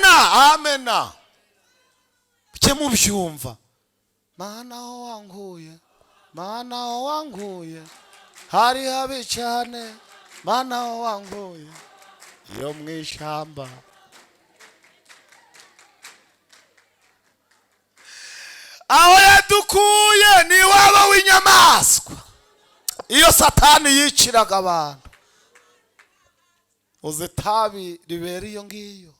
Amena. Mujye mubyumva. Mana aho wankuye, Mana aho wankuye, hari habi cyane, Mana aho wankuye, iyo mu ishyamba. Aho yadukuye ni iwabo w'inyamaswa, iyo Satani yiciraga abantu. Uzi itabi ribera iyo ngiyo,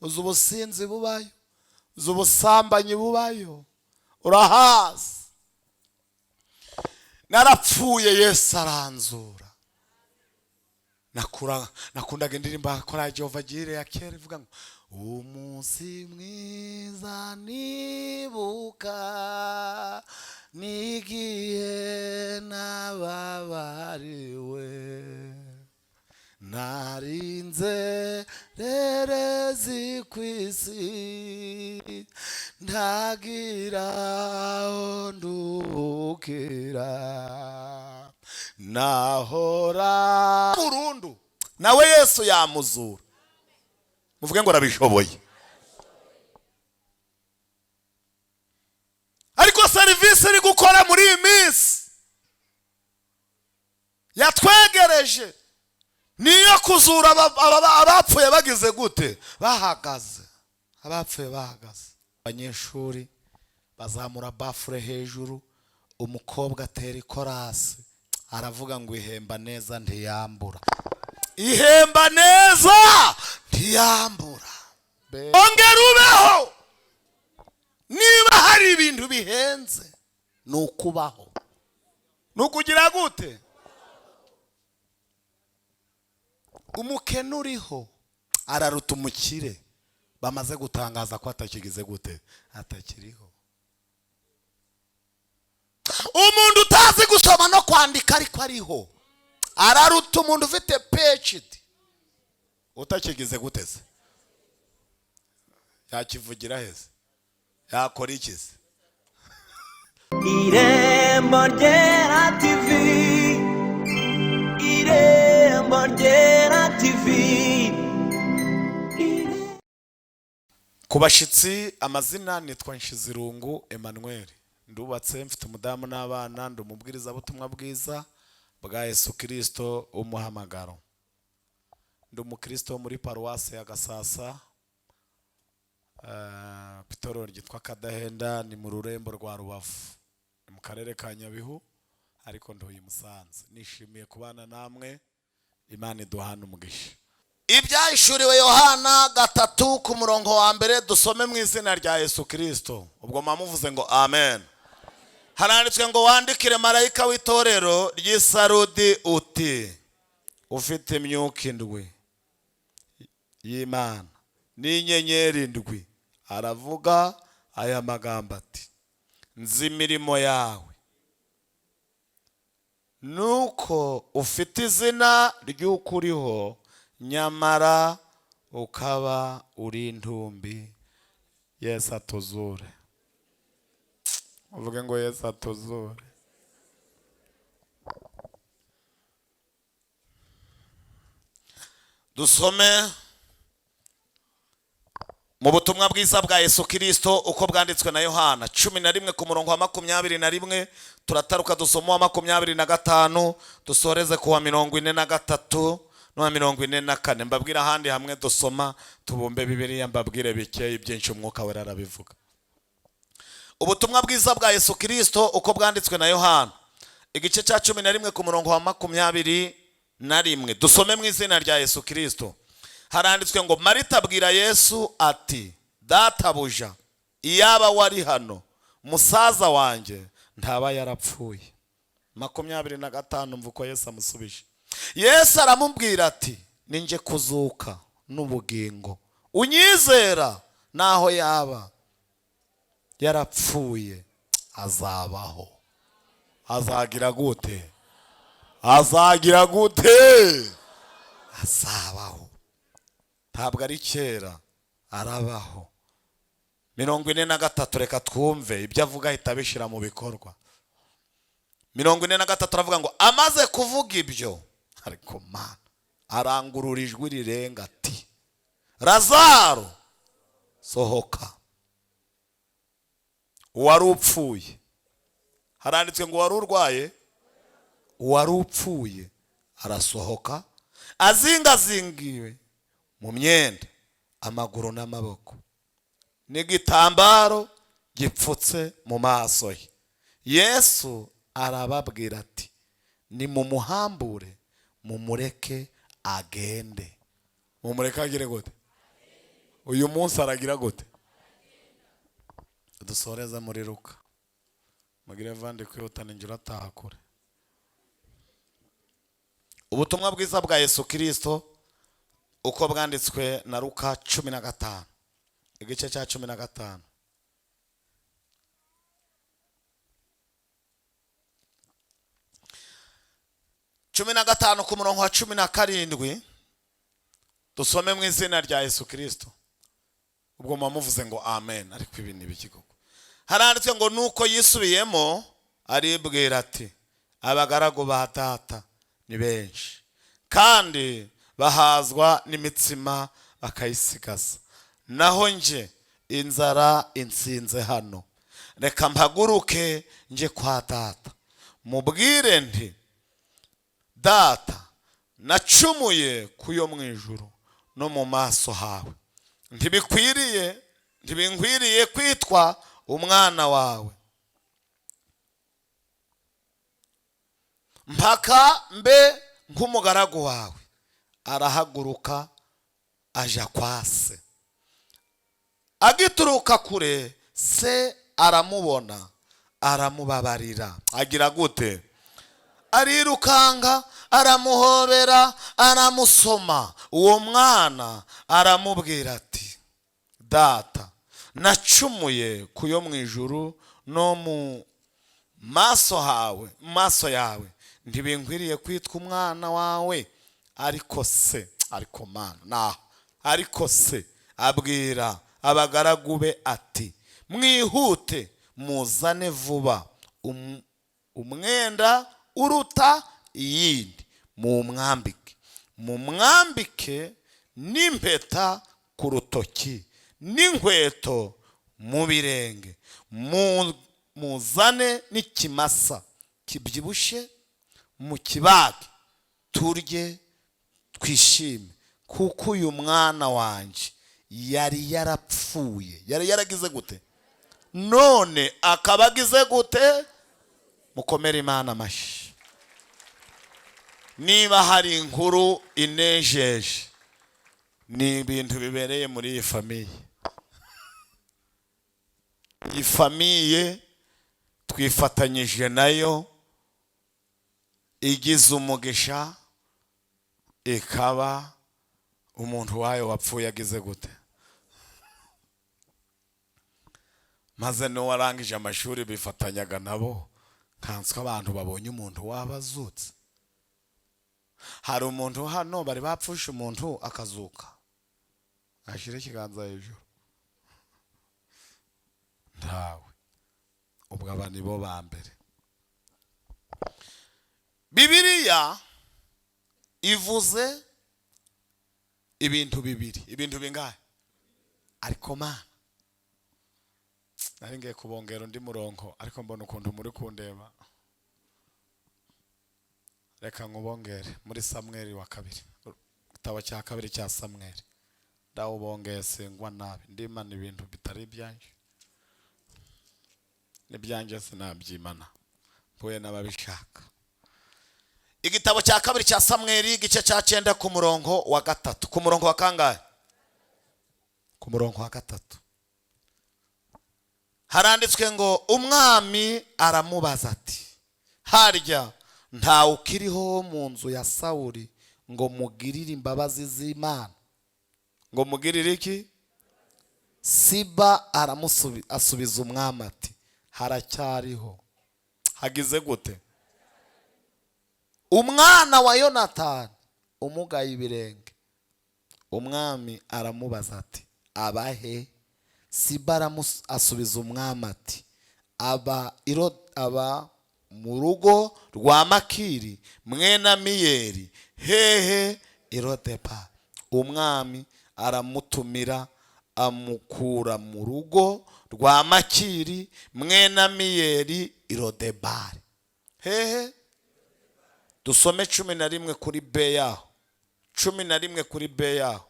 uzi ubusinzi bubayo, uzi ubusambanyi bubayo, urahazi. Narapfuye, Yesu aranzura. Nakundaga indirimbo ya Korali Jehova Jireh ya kera ivuga ngo umunsi mwiza nibuka n'igihe nababariwe, narinze rerezi ku isi, ntagira aho ndukira, nahora burundu. Nawe Yesu yamuzura. Muvuge ngo arabishoboye. Ariko serivisi iri gukora muri iyi minsi yatwegereje niyo kuzura abapfuye bagize gute? Bahagaze. Abapfuye bahagaze. Abanyeshuri bazamura bafure hejuru, umukobwa atera ikorasi aravuga ngo ihemba neza ntiyambura, ihemba neza ntiyambura. Ongera ubeho. Niba hari ibintu bihenze ni ukubaho, ni ukugira gute? Umukene uriho araruta umukire bamaze gutangaza ko atakigize gute, atakiriho. Umuntu utazi gusoma no kwandika ariko ariho araruta umuntu ufite PhD utakigize gute se? Yakivugira heze? Yakora iki se? Irembo Ryera TV, Irembo Ryera TV. Ku bashyitsi amazina nitwa Nshizirungu Emmanuel, ndubatse, mfite umudamu n'abana, ndi umubwirizabutumwa bwiza bwa Yesu Kristo umuhamagaro. Ndi umukristo wo muri paruwasi ya Gasasa, ku itorero ryitwa Kadahenda, ni mu rurembo rwa Rubavu, ni mu karere ka Nyabihu, ariko nduye i Musanze. Nishimiye kubana namwe, Imana iduhana umugisha. Ibyahishuriwe Yohana 3 ku murongo wa mbere, dusome mu izina rya Yesu Kristo. Ubwo muvuze ngo amen. Haranditswe ngo wandikire marayika w'itorero ry'Isarudi uti ufite imyuka indwi y'Imana n'inyenyeri indwi, aravuga aya magambo ati nzi imirimo yawe, nuko ufite izina ry'uko uriho, nyamara ukaba uri intumbi. Yesu atuzure. Uvuge ngo Yesu atuzure. Dusome mu butumwa bwiza bwa Yesu Kristo uko bwanditswe na Yohana 11 ku murongo wa 21, turataruka dusoma wa 25, dusoreze ku wa 43 n'uwa 44. Mbabwire ahandi hamwe dusoma, tubumbe Bibiliya, mbabwire bike ibyinshi Umwuka Wera arabivuga. Ubutumwa bwiza bwa Yesu Kristo uko bwanditswe na Yohana igice cya 11 ku murongo wa 21, dusome mu izina rya Yesu Kristo. Haranditswe ngo Marita abwira Yesu ati databuja, iyaba wari hano musaza wanjye ntaba yarapfuye. 25, mva uko Yesu amusubije. Yesu aramubwira ati ninjye kuzuka n'ubugingo, unyizera naho yaba yarapfuye azabaho. Azagira gute? Azagira gute? Azabaho. Ntabwo ari kera, arabaho. 43, reka twumve ibyo avuga ahita abishyira mu bikorwa. 43 aravuga ngo amaze kuvuga ibyo, ariko Mana arangurura ijwi rirenga ati Lazaro Sohoka. Uwari upfuye, haranditswe ngo wari urwaye, uwari upfuye arasohoka azingazingiwe mu myenda, amaguru n'amaboko, n'igitambaro gipfutse mu maso ye. Yesu arababwira ati: "Nimumuhambure, mumureke agende." Mumureke agire gute? Uyu munsi aragira gute? Dusoreze muri Luka. Mugire vandi kwihutana, injira ataha kure. Ubutumwa bwiza bwa Yesu Kirisito uko bwanditswe na Luka 15, igice cya 15. 15 ku murongo wa 17, dusome mu izina rya Yesu Kirisito. Ubwo muba muvuze ngo amen, ariko ibi ni ibiki koko? Haranditswe ngo: "Nuko yisubiyemo aribwira ati: 'Abagaragu ba data ni benshi, kandi bahazwa n'imitsima bakayisigaza, naho nje inzara insinze hano. Reka mpaguruke nje kwa data, mubwire nti: Data, nacumuye ku yo mu ijuru no mu maso hawe. Ntibikwiriye, ntibinkwiriye kwitwa umwana wawe. Mpaka mbe nk'umugaragu wawe.' Arahaguruka aja kwa se. Agituruka kure, se aramubona, aramubabarira." Agira gute? "Arirukanga, aramuhobera, aramusoma. Uwo mwana aramubwira ati: 'Data, nacumuye ku yo mu ijuru no mu maso hawe, maso yawe. Ntibinkwiriye kwitwa umwana wawe.' Ariko se, ariko mana naho, ariko se abwira abagaragu be ati: 'Mwihute, muzane vuba umwenda uruta iyindi, mumwambike, mumwambike n'impeta ku rutoki n'inkweto mu birenge. Muzane n'ikimasa kibyibushye, mukibage, turye twishime, kuko uyu mwana wanjye yari yarapfuye." Yari yaragize gute? None akaba agize gute? Mukomere Imana amashyi. Niba hari inkuru inejeje, ni ibintu bibereye muri iyi famille. Iyi famille twifatanyije nayo, igize umugisha, ikaba umuntu wayo wapfuye agize gute? Maze n'uwarangije amashuri bifatanyaga nabo. Nkanswe abantu babonye umuntu waba azutse. Hari umuntu hano bari bapfusha umuntu akazuka? Ashyire ikiganza hejuru. Ntawe. Ubwo aba ni bo ba mbere. Bibiliya ivuze ibintu bibiri. Ibintu bingahe? Ariko mana, nari ngiye kubongera undi murongo, ariko mbona ukuntu muri kundeba, reka nkubongere muri Samweri wa kabiri, igitabo cya kabiri cya Samweri. Ndawubongeye, singwa nabi, ndimana ibintu bitari ibyanjye. N'ibyanjye sinabyimana, mpuye n'ababishaka. Igitabo cya kabiri cya Samweri, igice cya 9, ku murongo wa 3. Ku murongo wa kangahe? Ku murongo wa 3 haranditswe ngo: "Umwami aramubaza ati: 'Harya ntawe ukiriho wo mu nzu ya Sawuri ngo mugirire imbabazi z'Imana?'" Ngo mugirire iki? "Siba asubiza umwami ati: 'Haracyariho.'" Hagize gute? "Umwana wa Yonatani umugaye ibirenge." Umwami aramubaza ati: 'Abahe?' Siba asubiza umwami ati: 'Aba mu rugo rwa Makiri mwene Amiyeli, hehe? I Lodepa.' Umwami aramutumira." Amukura mu rugo rwa Makiri mwene Amiyeli i Lodebari. Hehe? Dusome 11 kuri B yaho, 11 kuri B yaho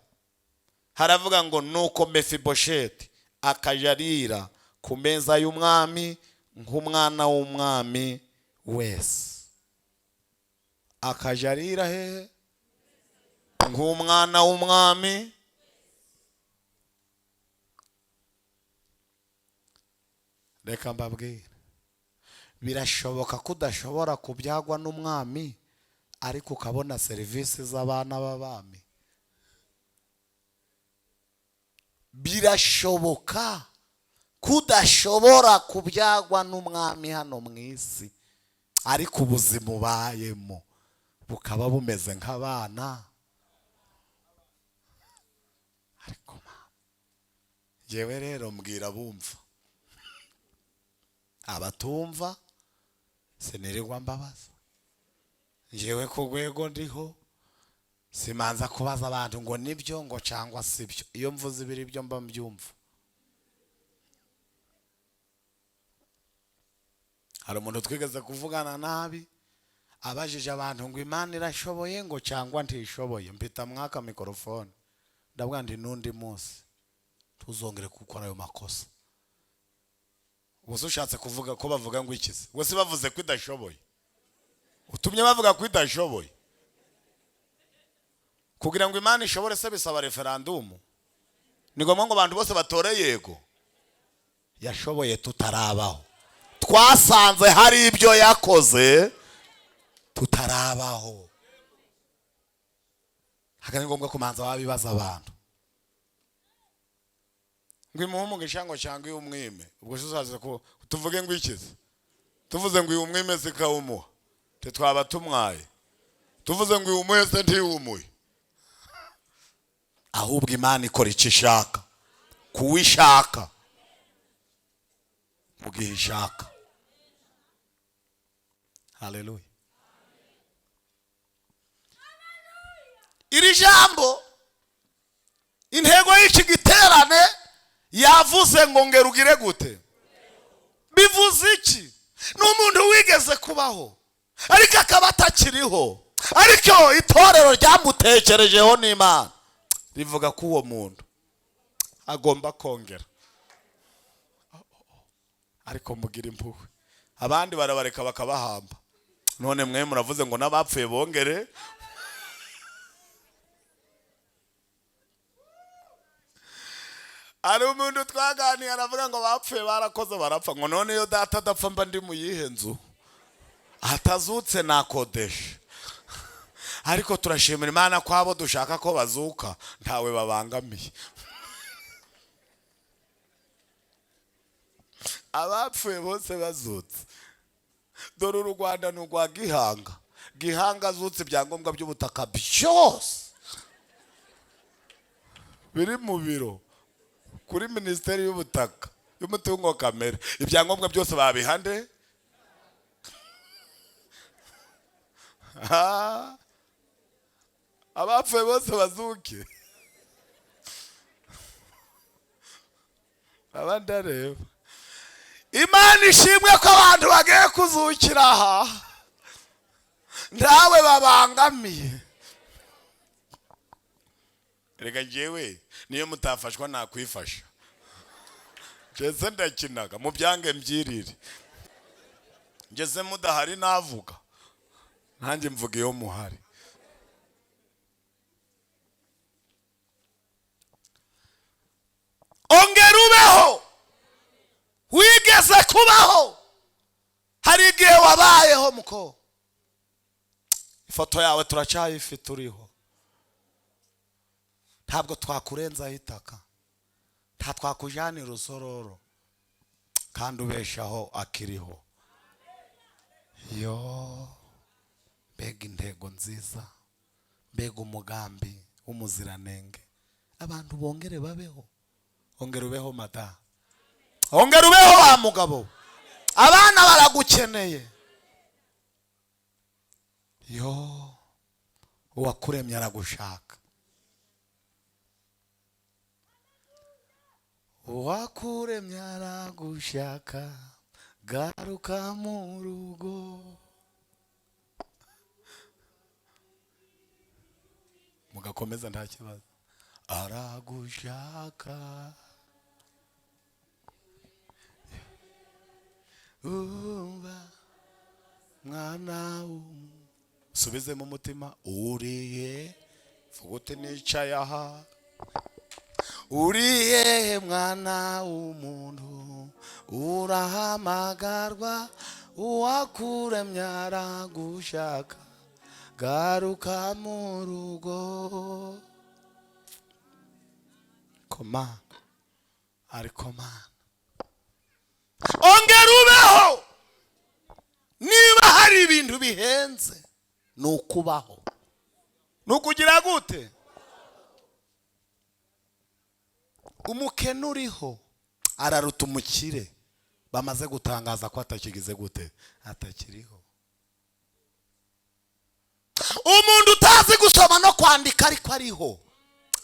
haravuga ngo: "Nuko Mefibosheti akajya arira ku meza y'umwami nk'umwana w'umwami wese." Akajya arira hehe? Nk'umwana w'umwami. Reka mbabwire, birashoboka ko udashobora kubyagwa n'umwami, ariko ukabona serivisi z'abana b'abami. Birashoboka ko udashobora kubyagwa n'umwami hano mu isi, ariko ubuzima ubayemo bukaba bumeze nk'abana. Ariko ngewe rero mbwira bumva, abatumva sinirirwa mbabaza. Ngewe ku rwego ndiho simanza kubaza abantu ngo nibyo ngo cyangwa sibyo. Iyo mvuze ibiri byo mba mbyumva. Hari umuntu twigeze kuvugana nabi, abajije abantu ngo Imana irashoboye ngo cyangwa ntishoboye. Mpita mwaka mikorofone, ndavuga nti: "N'undi munsi tuzongere gukora ayo makosa." Ubwo ushatse kuvuga ko bavuga ngo ikize? Ubwo se bavuze ko idashoboye? Utumye bavuga ko idashoboye. Kugira ngo Imana ishobore se bisaba referandumu? Ni ngombwa ngo abantu bose batore yego? Yashoboye tutarabaho. Twasanze hari ibyo yakoze tutarabaho. Ntabwo ari ngombwa kumanza wabibaza abantu ngo imuhe umugisha ngo cyangwa iyo umwime. Ubwo se uzaza ko tuvuge ngo ikize? Tuvuze ngo uyu umwime zikawumuha, twaba tumwaye. Tuvuze ngo uyu umuhe se ntiwumuhe. Ahubwo Imana ikora icyo ishaka kuwishaka mu gihe ishaka. Haleluya! Iri jambo, intego y'iki giterane, yavuze ngo ngera ugire gute? Bivuze iki? Ni umuntu wigeze kubaho ariko akaba atakiriho, ariko itorero ryamutekerejeho n'Imana rivuga ko uwo muntu agomba kongera. Ariko mugira impuhwe, abandi barabareka bakabahamba, none mwe muravuze ngo n'abapfuye bongere. Hari umuntu twaganiye aravuga ngo bapfuye barakoze barapfa, ngo none iyo data adapfa mba ndi mu yihe nzu? Atazutse nakodesha. Ariko turashimira Imana ko abo dushaka ko bazuka ntawe babangamiye. Abapfuye bose bazutse. Dore uru Rwanda ni urwa Gihanga. Gihanga azutse, ibyangombwa by'ubutaka byose biri mu biro kuri Minisiteri y'Ubutaka y'Umutungo Kamere, ibyangombwa byose babihande. Abapfuye bose bazuke. Abandi areba. Imana ishimwe ko abantu bagiye kuzukira aha ntawe babangamiye. Reka njyewe niyo mutafashwa nakwifasha. Ngeze ndakinaga mu byange mbyirire, ngeze mudahari navuga, nanjye mvuga iyo muhari. Ongera ubeho. Wigeze kubaho, hari igihe wabayeho muko ifoto yawe turacyayifite uriho. Ntabwo twakurenzaho itaka, nta twakujyanira urusororo, kandi ubeshaho akiriho. Yo, mbega intego nziza, mbega umugambi w'umuziranenge! Abantu bongere babeho. Ongera ubeho mada, ongera ubeho wa mugabo, abana baragukeneye. Yo, uwakuremye aragushaka. Uwakuremye aragushaka, garuka mu rugo. Mugakomeza nta kibazo. Aragushaka, umva mwana, subize mu mutima, uriye vuga uti nicaye aha. Uriye mwana w'umuntu, urahamagarwa, uwakuremye aragushaka, garuka mu rugo. Koma ariko mana, ongera ubeho. Niba hari ibintu bihenze ni ukubaho, ni ukugira gute? Umukene uriho araruta umukire bamaze gutangaza ko atakigize gute, atakiriho. Umuntu utazi gusoma no kwandika ariko ariho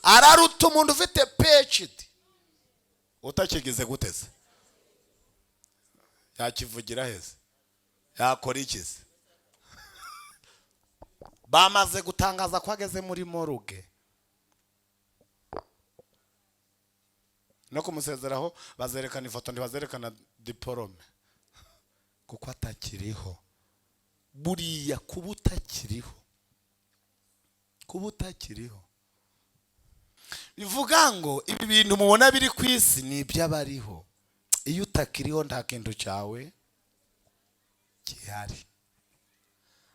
araruta umuntu ufite PhD utakigize gute se? Yakivugira heze, yakora iki se? Bamaze gutangaza ko ageze muri morgue, no kumusezeraho bazerekana ifoto, ntibazerekana diporome kuko atakiriho. Buriya kuba utakiriho, kuba utakiriho bivuga ngo ibi bintu mubona biri ku isi ni iby'abariho. Iyo utakiriho nta kintu cyawe gihari.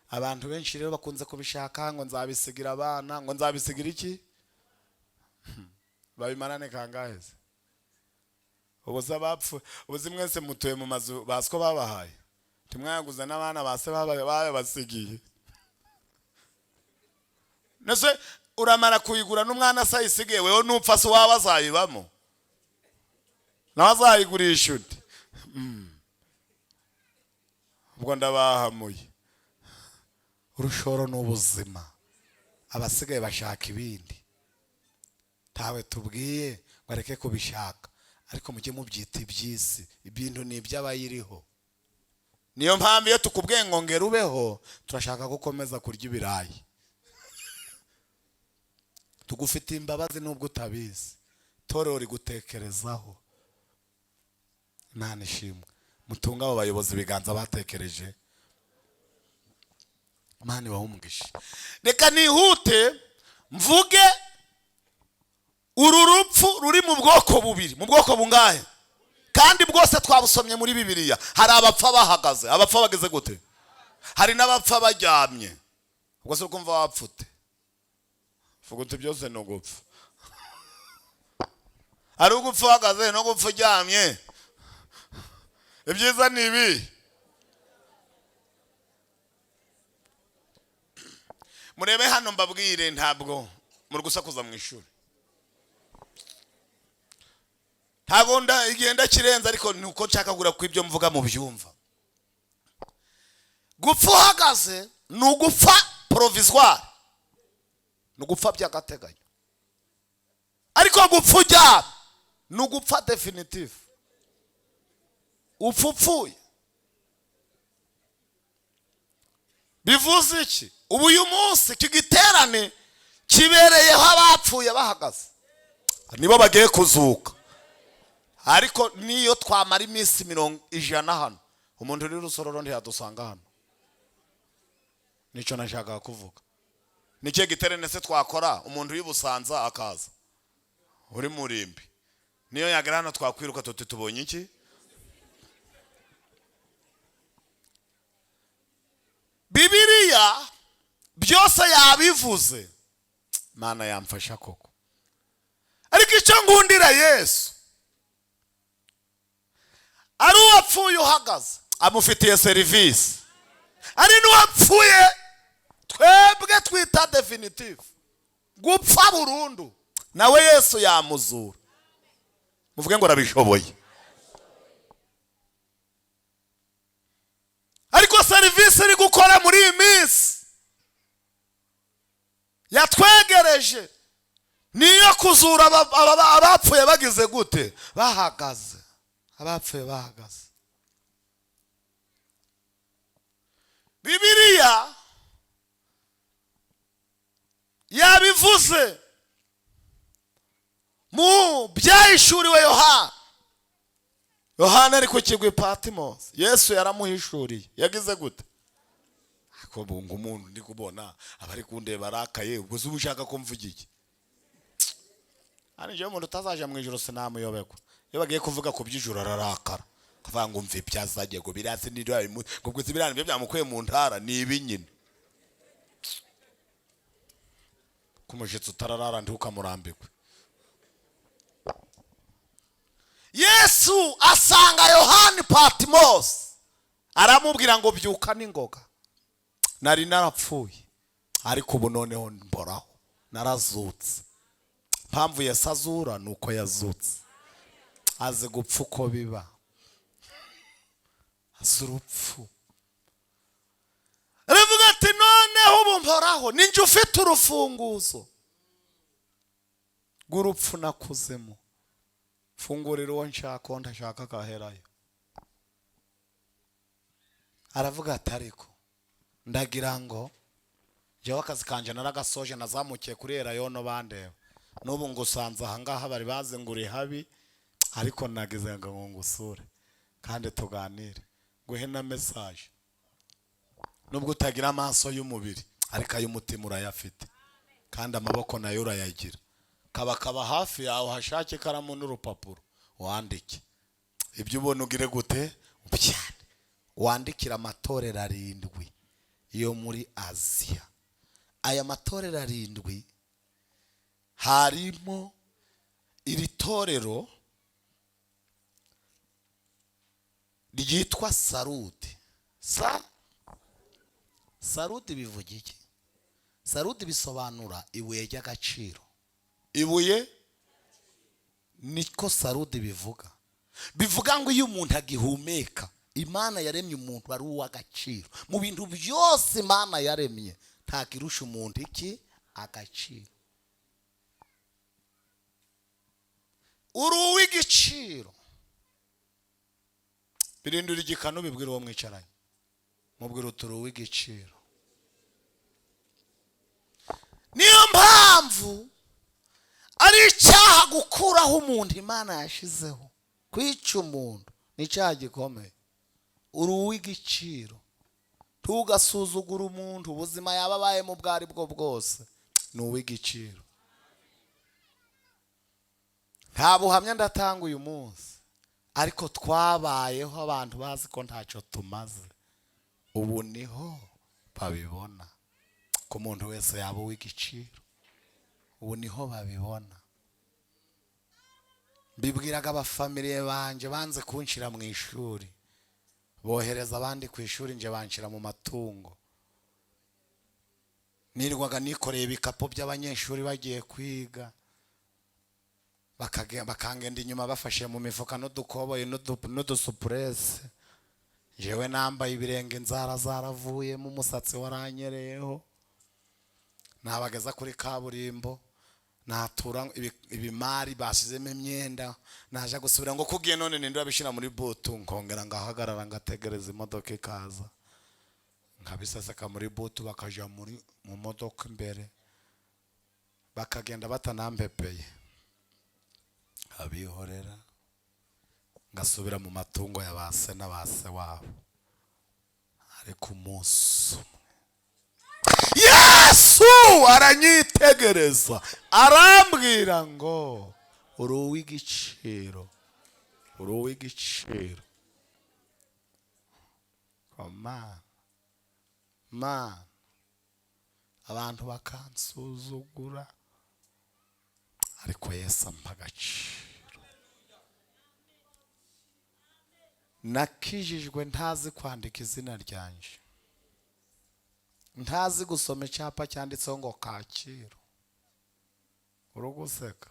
Abantu benshi rero bakunze kubishaka ngo nzabisigira abana, ngo nzabisigira iki? Babimarane kangahe se? Ubu se abapfu, ubu se mwese mutuye mu mazu basiko babahaye, ntimwayaguze n'abana base babasigiye. Nese uramara kuyigura n'umwana se ayisigiye, wewe nupfa se waba azayibamo, nawe azayigurisha undi. Ubwo ndabahamuye. Urushoro ni ubuzima, abasigaye bashaka ibindi. Ntawe tubwiye ngo areke kubishaka, ariko mujye mubyita iby'isi, ibintu ni iby'abayiriho. Niyo mpamvu iyo tukubwiye ngo ngera ubeho, turashaka ko ukomeza kurya ibirayi. Tugufitiye imbabazi nubwo utabizi, itorero rigutekerezaho. Imana ishimwe. Mutunge abo bayobozi ibiganza batekereje. Imana ibahe umugisha. Reka nihute mvuge uru rupfu ruri mu bwoko bubiri, mu bwoko bungahe? Kandi bwose twabusomye muri Bibiliya. Hari abapfa bahagaze, abapfa bageze gute? Hari n'abapfa baryamye. Ubwo se ukumva wapfute? Vuga uti byose ni ugupfa. Hari ugupfa uhagaze no gupfa uryamye. Ibyiza ni ibi. Murebe hano mbabwire, ntabwo muri gusakuza mu ishuri, ntabwo igenda kirenze, ariko ni uko nshaka kugura ku ibyo mvuga mu byumva. Gupfa uhagaze ni ugupfa provisoire, ni ugupfa by'agateganyo. Ariko gupfa uryamye ni ugupfa definitive, upfa upfuye. Bivuze iki? Ubu uyu munsi iki giterane kibereyeho abapfuye bahagaze, nibo bagiye kuzuka. Ariko niyo twamara iminsi 100 hano, umuntu uri Rusororo ntiyadusanga hano. Nicyo nashakaga kuvuga. Nicyo giterane se twakora umuntu uri Busanza akaza uri Murimbi, niyo yagera hano twakwiruka tuti tubonye iki? Bibiliya byose yabivuze. Mana yamfasha koko. Ariko icyo ngundira Yesu, ari uwapfuye uhagaze amufitiye serivisi, ari n'uwapfuye twebwe twita definitive, gupfa burundu, nawe Yesu yamuzura. Muvuge ngo arabishoboye. Ariko serivisi iri gukora muri iyi minsi yatwegereje, Niyo kuzura abapfuye bagize gute? Bahagaze. Abapfuye bahagaze. Bibiliya yabivuze mu byahishuriwe Yohana. Yohana ari ku kigwi Patmos, Yesu yaramuhishuriye. Yagize gute? Ako bunga umuntu ndi kubona abari kundeba arakaye, ubwo se uba ushaka ko mvuga iki? Hano njyewe umuntu utazaja mu ijuru sinamuyoberwa. Iyo bagiye kuvuga ku by'ijuru ararakara, akavuga ngo umve ibyazagiye ngo birasi n'ibyo ngo ubwo se biriya nibyo byamukuye mu ntara, ni ibi nyine. Ku mushyitsi utararara ntukamurambirwe. Yesu asanga Yohani Patmos aramubwira ngo byuka n'ingoga, nari narapfuye ariko ubu noneho mboraho, narazutse. Mpamvu Yesu azura ni uko yazutse, azi gupfa uko biba, azi urupfu. Aravuga ati noneho ubu mporaho, ninjye ufite urufunguzo rw'urupfu nakuzemo, fungurira uwo nshaka, uwo ntashaka akaherayo. Aravuga ati ariko ndagira ngo njyewe akazi kanje naragasoje, nazamukiye kuri Elayono bandeba, n'ubu ngusanze aha ngaha bari bazi ngo uri habi, ariko nagize ngo ngusure kandi tuganire, nguhe na message. Nubwo utagira amaso y'umubiri ariko ay'umutima urayafite, kandi amaboko nayo urayagira. Kaba kaba hafi yawe, hashake ikaramu n'urupapuro wandike ibyo ubona, ugire gute ubyane, wandikira amatorero 7 yo muri Aziya. Aya matorero 7 harimo iri torero ryitwa Sarudi. Sarudi bivuga iki? Sarudi bisobanura ibuye ry'agaciro. Ibuye niko Sarudi bivuga. Bivuga ngo iyo umuntu agihumeka, Imana yaremye umuntu ari uw'agaciro. Mu bintu byose Imana yaremye ntakirusha umuntu iki? Agaciro. Uri uw'igiciro. Birindura igikanu bibwira uwo mwicaranye, mubwira uti uri uw'igiciro. Niyo mpamvu ari icyaha gukuraho umuntu Imana yashizeho. Kwica umuntu ni icyaha gikomeye. Uri uw'igiciro, ntugasuzugure umuntu, ubuzima yaba abayemo ubwo ari bwo bwose ni uw'igiciro. Nta buhamya ndatanga uyu munsi, ariko twabayeho abantu bazi ko ntacyo tumaze. Ubu niho babibona ko umuntu wese yaba uw'igiciro. Ubu niho babibona. Mbibwiraga abafamiliye banje banze kunshira mu ishuri, bohereza abandi ku ishuri, nje banshira mu matungo. Nirwaga nikoreye ibikapu by'abanyeshuri bagiye kwiga, bakangenda inyuma bafashe mu mifuka n'udukoboyi n'udusupurese. Jewe nambaye ibirenge, inzara zaravuyemo, umusatsi waranyereyeho. Nabageza kuri kaburimbo, natura ibimari bashyizemo imyenda, naje gusubira ngo kugiye none ninde wabishyira muri butu, nkongera ngahagarara ngategereza imodoka ikaza, nkabiseseka muri butu, bakaja mu modoka imbere, bakagenda batanampepeye, abihorera, ngasubira mu matungo ya ba se na ba se wabo. Ariko umunsi umwe Yesu aranyitegereza arambwira ngo uri uw'igiciro, uri uw'igiciro. Mana, abantu bakansuzugura, ariko Yesu ampa agaciro. Nakijijwe ntazi kwandika izina ryanje, ntazi gusoma icyapa cyanditseho ngo Kacyiru. Uruguseka.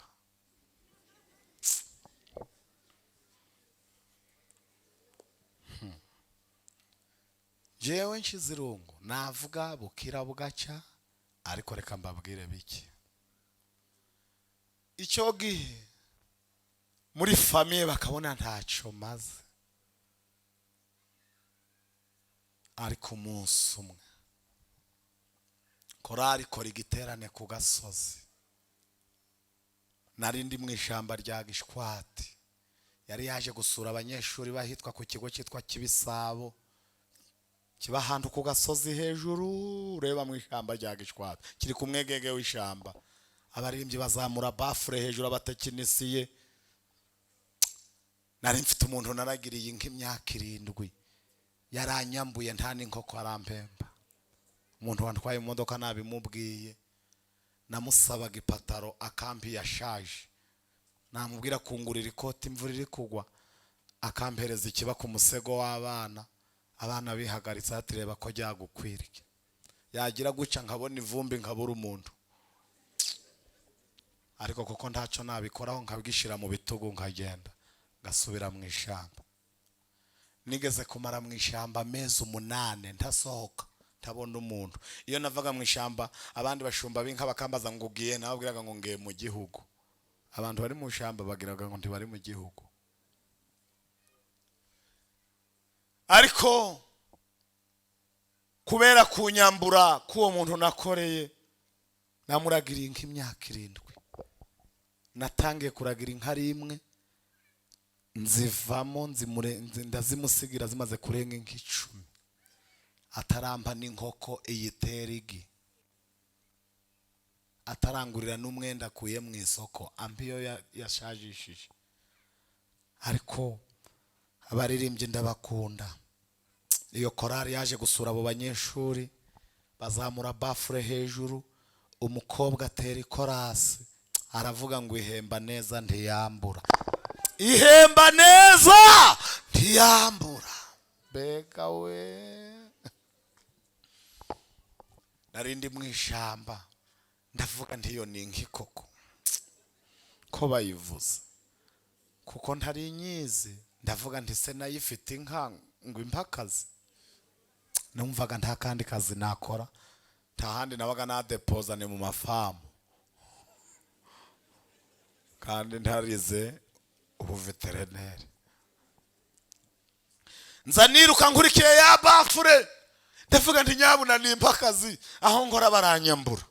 Jewe nshize irungu navuga bukira bugacya, ariko reka mbabwire bike. Icyo gihe muri famille bakabona ntacyo maze. Ariko umunsi umwe korari ikora igiterane ku gasozi, nari ndi mu ishyamba rya Gishwati. Yari yaje gusura abanyeshuri bahitwa ku kigo cyitwa Kibisabo, kiba ahantu ku gasozi hejuru ureba mu ishyamba rya Gishwati, kiri ku mwegege w'ishyamba. Abaririmbyi bazamura bafure hejuru, abatekinisiye. Nari mfite umuntu naragiriye inka imyaka 7, yaranyambuye nta n'inkoko arampemba. Umuntu wantwaye imodoka nabimubwiye, namusabaga ipataro akampi yashaje, namubwira kungurira ikoti imvura iri kugwa, akampereza ikiba ku musego w'abana. Abana bihagaritse ati reba ko ryagukwiriye, yagira guca nkabona ivumbi nkabura umuntu. Ariko kuko ntacyo nabikoraho, nkabwishira mu bitugu nkagenda ngasubira mu ishyamba. Nigeze kumara mu ishyamba amezi 8 ntasohoka, ntabona umuntu. Iyo navaga mu ishyamba abandi bashumba b'inka bakambaza ngo ugiye, nababwiraga ngo ngiye mu gihugu. Abantu bari mu ishyamba bagiraga ngo ntibari mu gihugu. Ariko kubera kunyambura k'uwo muntu nakoreye, namuragiriye inka imyaka 7. Natangiye kuragira inka rimwe, nzivamo ndazimusigira zimaze kurenga inka 10, atarampa n'inkoko iyitera igi, atarangurira n'umwenda akuye mu isoko, ampa iyo yashajishije. Ariko abaririmbyi ndabakunda. Iyo korari yaje gusura abo banyeshuri, bazamura bafure hejuru, umukobwa atera ikorasi aravuga ngo ihemba neza ntiyambura, ihemba neza ntiyambura. Mbega we, nari ndi mu ishyamba ndavuga ntiyo ni inka koko ko bayivuze, kuko ntari nyizi. Ndavuga nti se nayifite inka ngo impakazi. Numvaga nta kandi kazi nakora, nta handi nabaga nadepoza, ni mu mafamu, kandi ntarize ubuveterineri. Nza niruka nkurikiye ya bafure, ndavuga nti nyabuna ni impakazi, aho nkora baranyambura.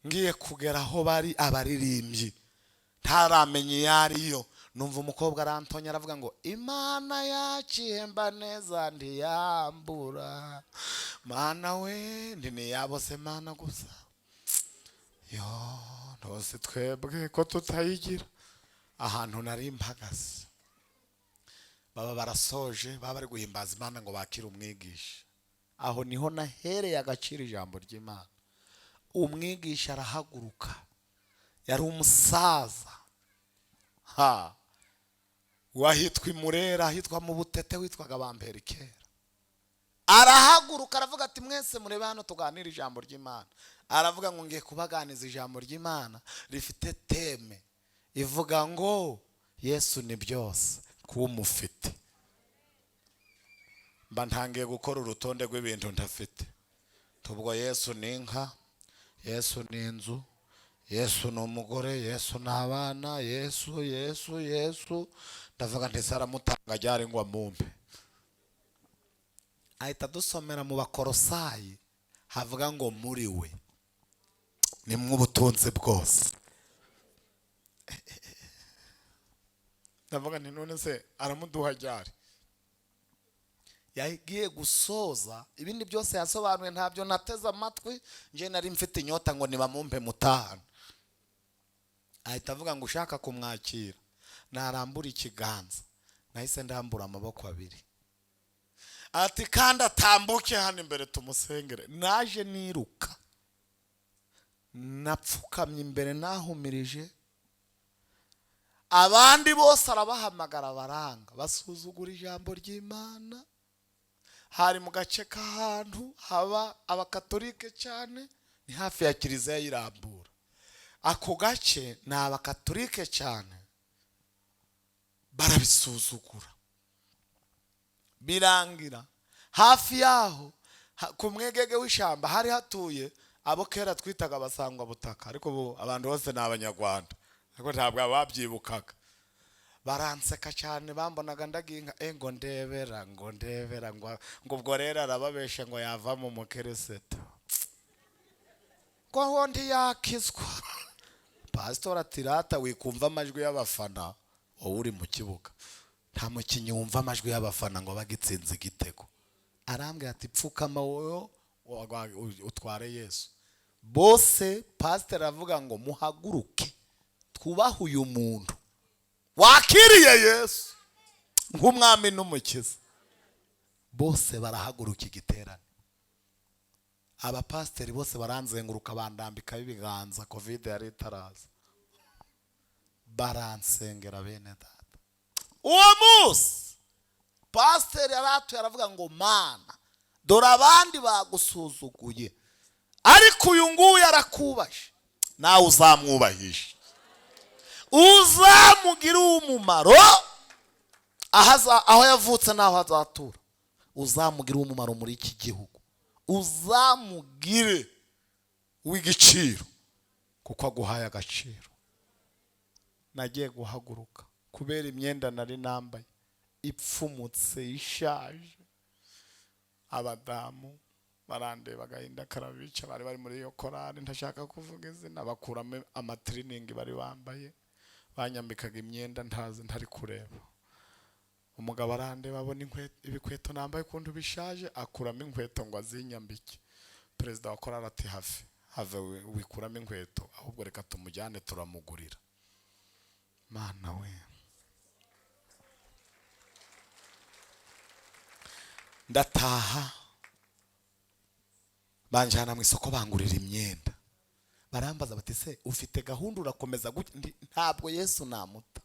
Ngiye kugera aho bari abaririmbyi ntaramenya iyo ariyo, numva umukobwa arantonya aravuga ngo Imana yacu ihemba neza ntiyambura. Mana we, nti niyabo se Mana gusa, yo ntose twebwe ko tutayigira. Ahantu nari mpagaze baba barasoje, baba bari guhimbaza Imana ngo bakire umwigisha. Aho niho nahereye agaciro ijambo ry'Imana. Umwigisha arahaguruka, yari umusaza ha wahitwa Imurera, ahitwa mu Butete, witwaga Bambera kera. Arahaguruka aravuga ati mwese murebe hano tuganire ijambo ry'Imana. Aravuga ngo ngiye kubaganiza ijambo ry'Imana rifite teme ivuga ngo Yesu ni byose kumufite. Mba ntangiye gukora urutonde rw'ibintu ntafite. Tubwo Yesu ni inka, Yesu ni inzu, Yesu ni umugore, Yesu ni abana, Yesu Yesu Yesu. Ndavuga nti saramutanga ryari ngo amumpe. Ahita dusomera mu Bakorosayi havuga ngo muri we ni mw'ubutunzi bwose. Ndavuga nti none se aramuduha ryari? Yagiye gusoza ibindi byose yasobanuye, ntabyo nateze amatwi, nje nari mfite inyota ngo nibamumpe mutahane. Ahita avuga ngo ushaka kumwakira narambura ikiganza. Nahise ndambura amaboko abiri, ati kandi atambuke hano imbere tumusengere. Naje niruka, napfukamye imbere nahumirije. Abandi bose arabahamagara baranga, basuzugura ijambo ry'Imana. Hari mu gace k'ahantu haba abakatolike cyane, ni hafi ya kiliziya y'Irambura. Ako gace ni abakatolike cyane, barabisuzugura birangira. Hafi yaho ku mwegege w'ishyamba hari hatuye Abo kera twitaga abasangwa butaka, ariko ubu abantu bose ni Abanyarwanda, ariko ntabwo ababyibukaga. Baranseka cyane, bambonaga ndagiye inka, ngo ndebera, ngo ndebera, ngo ubwo rero arababeshe ngo yavamo umukirisito, ngo ntiyakizwa. Pasitori ati: "Rata, wikumva amajwi y'abafana, wowe uri mu kibuga. Nta mukinnyi wumva amajwi y'abafana ngo bagitsinze igitego." Arambwira ati: "Pfukama wowe utware Yesu." Bose, pasiteri aravuga ngo: "Muhaguruke twubahe uyu muntu wakiriye Yesu nk'umwami n'umukiza." Bose barahaguruka, igiterane, abapasiteri bose baranzenguruka, bandambikaho ibiganza. Covid yari itaraza. Baransengera. Bene data, uwo munsi pasiteri yaratuye, aravuga ngo: "Mana, dore abandi bagusuzuguye, ariko uyu nguyu arakubashe, nawe uzamwubahisha, uzamugire umumaro aho yavutse n'aho azatura, uzamugire umumaro muri iki gihugu, uzamugire w'igiciro kuko aguhaye agaciro." Nagiye guhaguruka, kubera imyenda nari nambaye ipfumutse, ishaje, abadamu barandeba agahinda karabica. Bari bari muri iyo korari, ntashaka kuvuga izina, bakuramo amatiriningi bari bambaye, banyambikaga imyenda ntazi, ntari kureba. Umugabo arandeba, abona ibikweto nambaye ukuntu bishaje, akuramo inkweto ngo azinyambike. Perezida wa korari ati: "Have, have, wikuramo inkweto, ahubwo reka tumujyane turamugurira." Mana we! Ndataha, banjyana mu isoko, bangurira imyenda. Barambaza bati: "Se ufite gahunda, urakomeza gutya?" Ntabwo Yesu namuta.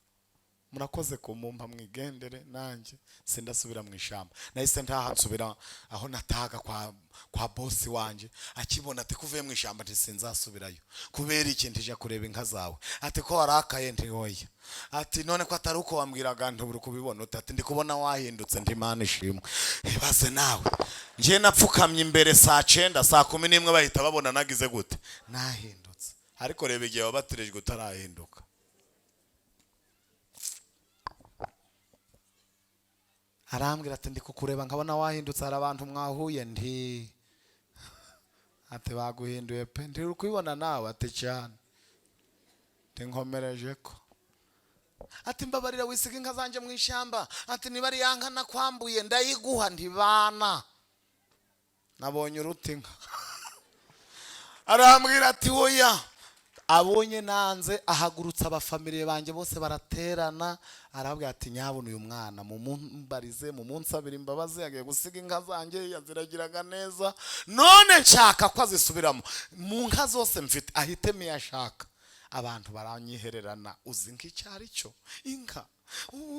Murakoze kumumpa, mwigendere, nanjye sindasubira mu ishyamba. Nahise ntaha, nsubira aho natahaga kwa bosi wanjye. Akibona ati: "Kuvuye mu ishyamba?" Nti: "Sinzasubirayo." "Kubera iki?" Ntijya kureba inka zawe. Ati: "Ko warakaye?" Nti: "Oya." Ati: "None ko atari uko wambwiraga?" Nti: "Uri kubibona ute?" Ati: "Ndi kubona wahindutse." Ndi: "Imana ishimwe." Ibaze nawe, njye napfukamye imbere saa 9, saa 11 bahita babona nagize gute? Nahindutse. Ariko reba igihe wabatirijwe utarahinduka. Arambwira ati: "Ndi kukureba nkabona wahindutse, hari abantu mwahuye?" Nti ati: "Baguhinduye pe." Ndi: "Uri kubibona nawe?" Ati: "Cyane." Ndi: "Nkomereje ko." Ati: "Mbabarira, wisiga inka zanjye mu ishyamba." Ati: "Niba ari ya nka nakwambuye ndayiguha." Ntibana, nabonye uruta inka. Arambwira ati: "Oya." Abonye nanze, ahagurutsa abafamiliye banjye bose baraterana, arabwira ati: "Nyabona uyu mwana mumumbarize, mumunsabire imbabazi, yagiye gusiga inka zanjye yaziragiraga neza, none nshaka ko azisubiramo. Mu nka zose mfite ahitemo iyo ashaka." Abantu baranyihererana. Uzi inka icyo ari cyo? Inka,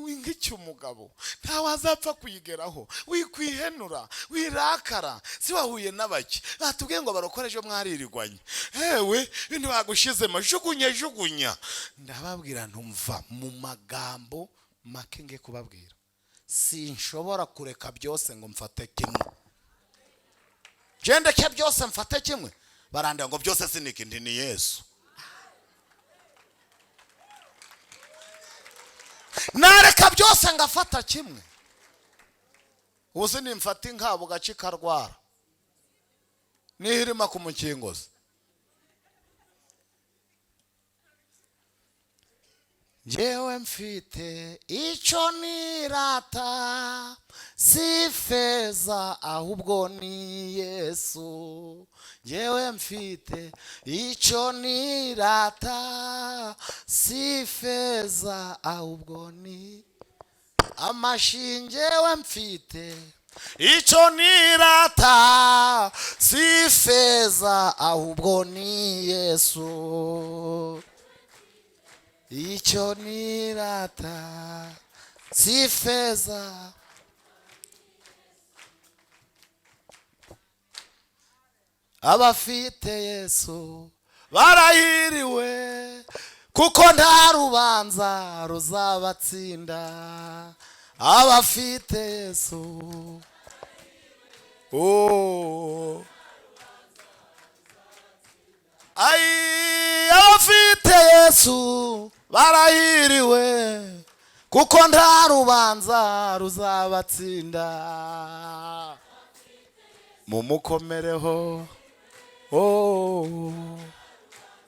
inka icyo umugabo ntawe azapfa kuyigeraho. Wikwihenura, wirakara, si wahuye n'abaki batubwiye ngo barokore ejo mwaririrwanye? Hewe, ibintu bagushizemo, jugunya, jugunya. Ndababwira, ntumva mu magambo make ngiye kubabwira: sinshobora kureka byose ngo mfate kimwe. Gendeke byose mfate kimwe. Barandeba ngo: "Byose siniki?" Ndi: "Ni Yesu. Nareka byose ngafata kimwe? Ubu sinimfata inka bugaca ikarwara, nihirima ku mukingozi." Njyewe mfite icyo nirata, si feza ahubwo ni Yesu. Njyewe mfite icyo nirata, si feza ahubwo ni amashingewe. Mfite icyo nirata, si feza ahubwo ni Yesu. Icyo nirata si feza. Abafite Yesu barahiriwe, kuko nta rubanza ruzabatsinda. Abafite Yesu, oh. Ai, abafite Yesu barahiriwe, kuko nta rubanza ruzabatsinda. Mumukomereho. Oh,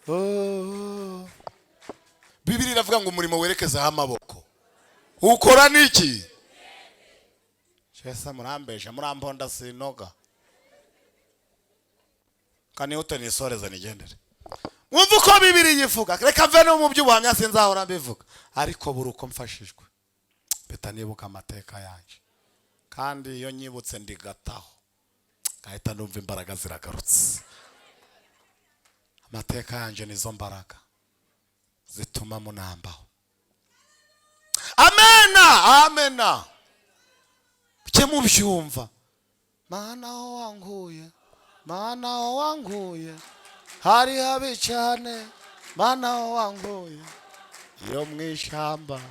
oh. Bibiri iravuga ngo umurimo werekezaho amaboko ukora niki? Shesa murambesha, muramponda, sinoga kanihute nisoreze nigendere. Mwumve uko Bibiri yivuga. Reka mve no mu by'ubuhamya, sinzahora mbivuga, ariko buri uko mfashijwe mpita nibuka amateka yanjye, kandi iyo nyibutse ndigataho ngahita numva imbaraga ziragarutse. Amateka yanjye nizo mbaraga zituma munambaho. Amena, amena. Mujye mubyumva. Mana aho wankuye, Mana aho wankuye hari habi cyane, Mana aho wankuye iyo mu ishyamba.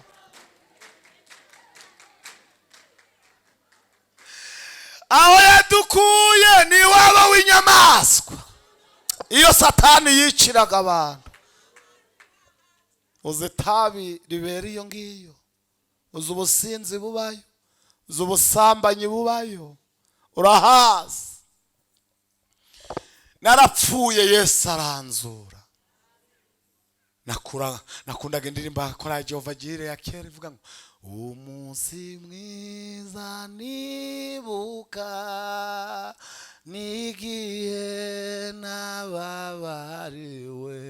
Aho yadukuye ni iwabo w'inyamaswa, iyo Satani yiciraga abantu. Uzi itabi ribera iyo ngiyo, uzi ubusinzi bubayo, uzi ubusambanyi bubayo, urahazi. Narapfuye, Yesu aranzura. Nakundaga indirimbo ya Korali Jehova Jireh ya kera ivuga ngo umunsi mwiza nibuka n'igihe nababariwe,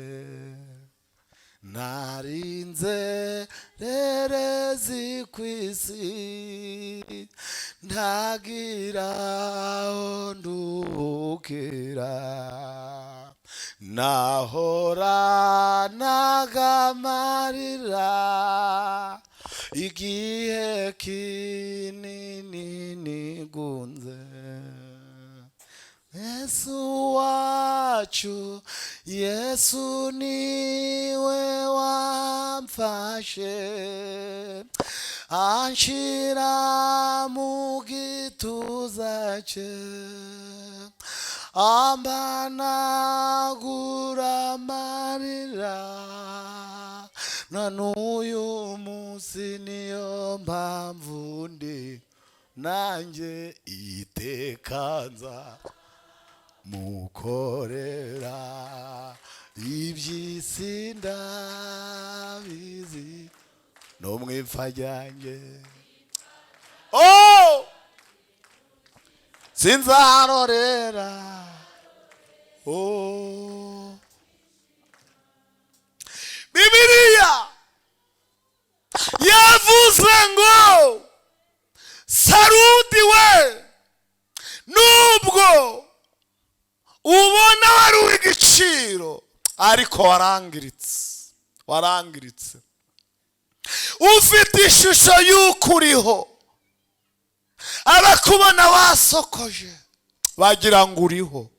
narinze rerezi ku isi, ntagira aho nduhukira, nahoranaga amarira igihe kinini nigunze. Yesu wacu, Yesu niwe wamfashe, anshira mu gituza cye, ampanagura amarira, na n'uyu munsi niyo mpamvu ndi nanjye itekanza mukorera. Iby'isi ndabizi no mu ipfa ryanjye, oh, sinzarorera. Oh, Bibiliya yavuze ngo Sarudi we, nubwo ubona wari uw'igiciro, ariko warangiritse, warangiritse. Ufite ishusho y'uko uriho, abakubona wasokoje bagira ngo uriho,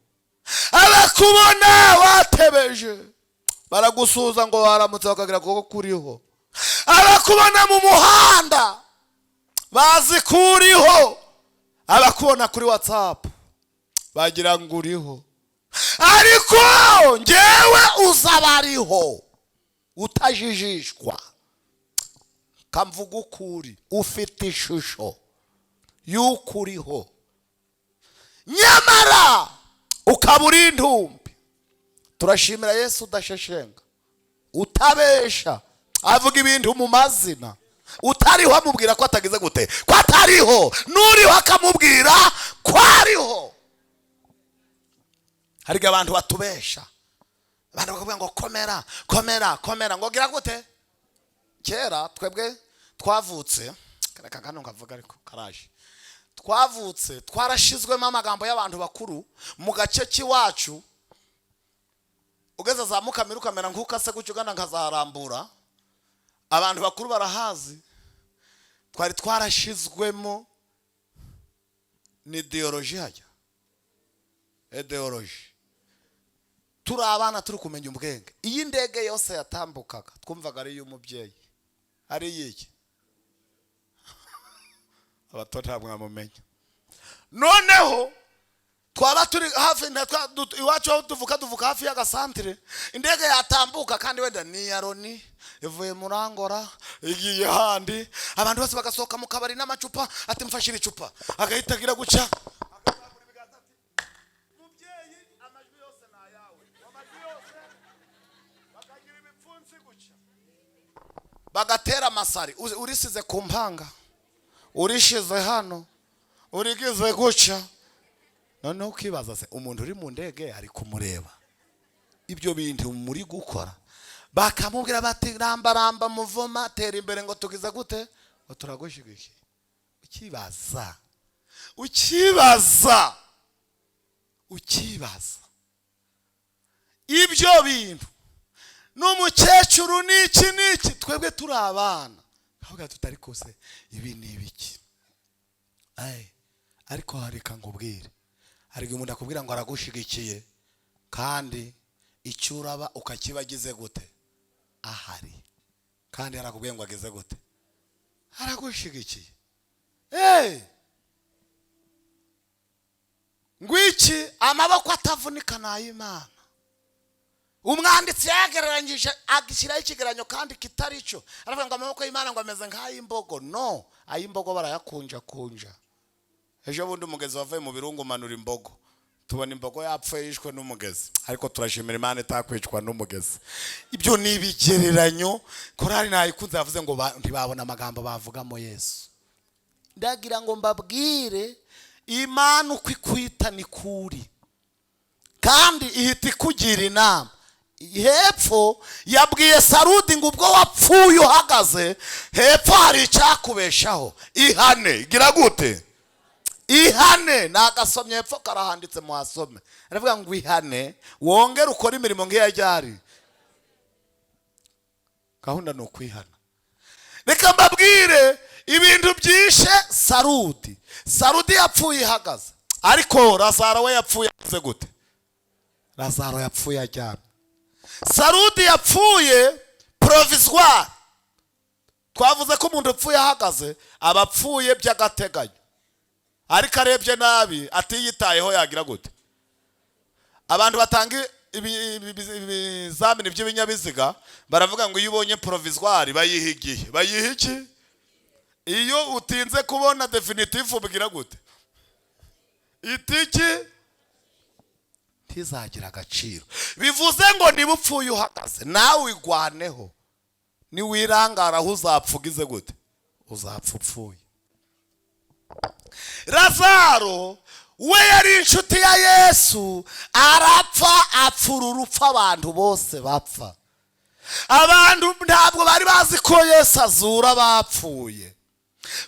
abakubona watebeje baragusuhuza ngo waramutse bakagira ngo kuriho, abakubona mu muhanda bazi ko uriho, abakubona kuri WhatsApp bagira ngo uriho, ariko ngewe uzaba ariho utajijishwa. Kamvuga ukuri, ufite ishusho y'uko uriho, nyamara ukaba uri intumbi. Turashimira Yesu udasheshenga, utabesha, avuga ibintu mu mazina. Utariho amubwira ko atagize gute, ko atariho, n'uriho akamubwira ko ariho. Hari igihe abantu batubesha, abantu bakavuga ngo komera, komera, komera, ngo gira gute. Kera twebwe twavutse, reka kano nkavuga ariko karaje, twavutse twarashizwemo amagambo y'abantu bakuru mu gace k'iwacu. Ugeze za Mukamira ukamera nk'ukase gutyo ugana nkazarambura, abantu bakuru barahazi. Twari twarashizwemo ni idéologie, hajya idéologie. Turi abana, turi kumenya ubwenge, iyi ndege yose yatambukaga twumvaga ari iy'umubyeyi, ari iy'iki. Abato ntabwo mwamumenya. Noneho Twaba turi hafi iwacu aho tuvuka, tuvuka hafi y'agasantire. Indege yatambuka, kandi wenda ni iya Loni, ivuye muri Angola igiye handi, abantu bose bagasohoka mu kabari n'amacupa, ati: "Mfashire icupa." Agahita agira guca, akazamura ibiganza, ati: "Mubyeyi, amajwi yose ni ayawe, amajwi yose." Bakagira ibipfunsi guca, bagatera amasari. Urisize ku mpanga, urishize hano, urigize guca. Noneho ukibaza se, umuntu uri mu ndege ari kumureba ibyo bintu muri gukora? Bakamubwira bati: "Ramba ramba muvoma, tera imbere," ngo tugize gute, ngo turagushyigikiye. Ukibaza, ukibaza, ukibaza ibyo bintu n'umukecuru n'iki n'iki. Twebwe turi abana kavuga tutari kose, ibi ni ibiki? Ay, ariko reka nkubwire, hari igihe umuntu akubwira ngo aragushigikiye, kandi icyo uraba ukakibagize gute ahari, kandi yarakubwiye ngo ageze gute, aragushigikiye. Hey! Ngwiki amaboko atavunika ni ay'Imana. Umwanditsi yagereranyije, agishyiraho ikigereranyo kandi kitari cyo, aravuga ngo amaboko y'Imana ngo ameze nk'ay'imbogo. No ay'imbogo barayakunjakunja. Ejo bundi umugezi wavuye mu birungu umanura imbogo, tubona imbogo yapfuye yishwe n'umugezi, ariko turashimira Imana itakwicwa n'umugezi. Ibyo ni ibigereranyo. Korari nayikunze, yavuze ngo ntibabona amagambo bavugamo Yesu. Ndagira ngo mbabwire, Imana uko ikwita ni kuri, kandi ihita ikugira inama. Hepfo yabwiye Sarudi ngo ubwo wapfuye uhagaze, hepfo hari icyakubeshaho, ihane. Gira gute? Ihane. Nagasomye hepfo, karahanditse, muhasome. Aravuga ngo ihane, wongere ukore imirimo nk'iya ryari. Gahunda ni ukwihana. Reka mbabwire ibintu byishe Sarudi. Sarudi yapfuye ihagaze, ariko Lazaro we yapfuye agize gute? Lazaro yapfuye aryamye. Sarudi yapfuye provisoire. Twavuze ko umuntu upfuye ahagaze aba apfuye by'agateganyo, ariko arebye nabi, atiyitayeho, yagira gute? Abantu batanga ibizamini by'ibinyabiziga baravuga ngo iyo ubonye provisoire bayiha igihe. Bayiha iki? Iyo utinze kubona définitif ubwira gute? Itiki ntizagira agaciro. Bivuze ngo niba upfuye uhagaze, nawe wigwaneho. Niwirangara aho uzapfa ugize gute? Uzapfa upfuye. Lazaro we yari inshuti ya Yesu, arapfa, apfura urupfu abantu bose bapfa. Abantu ntabwo bari bazi ko Yesu azura abapfuye.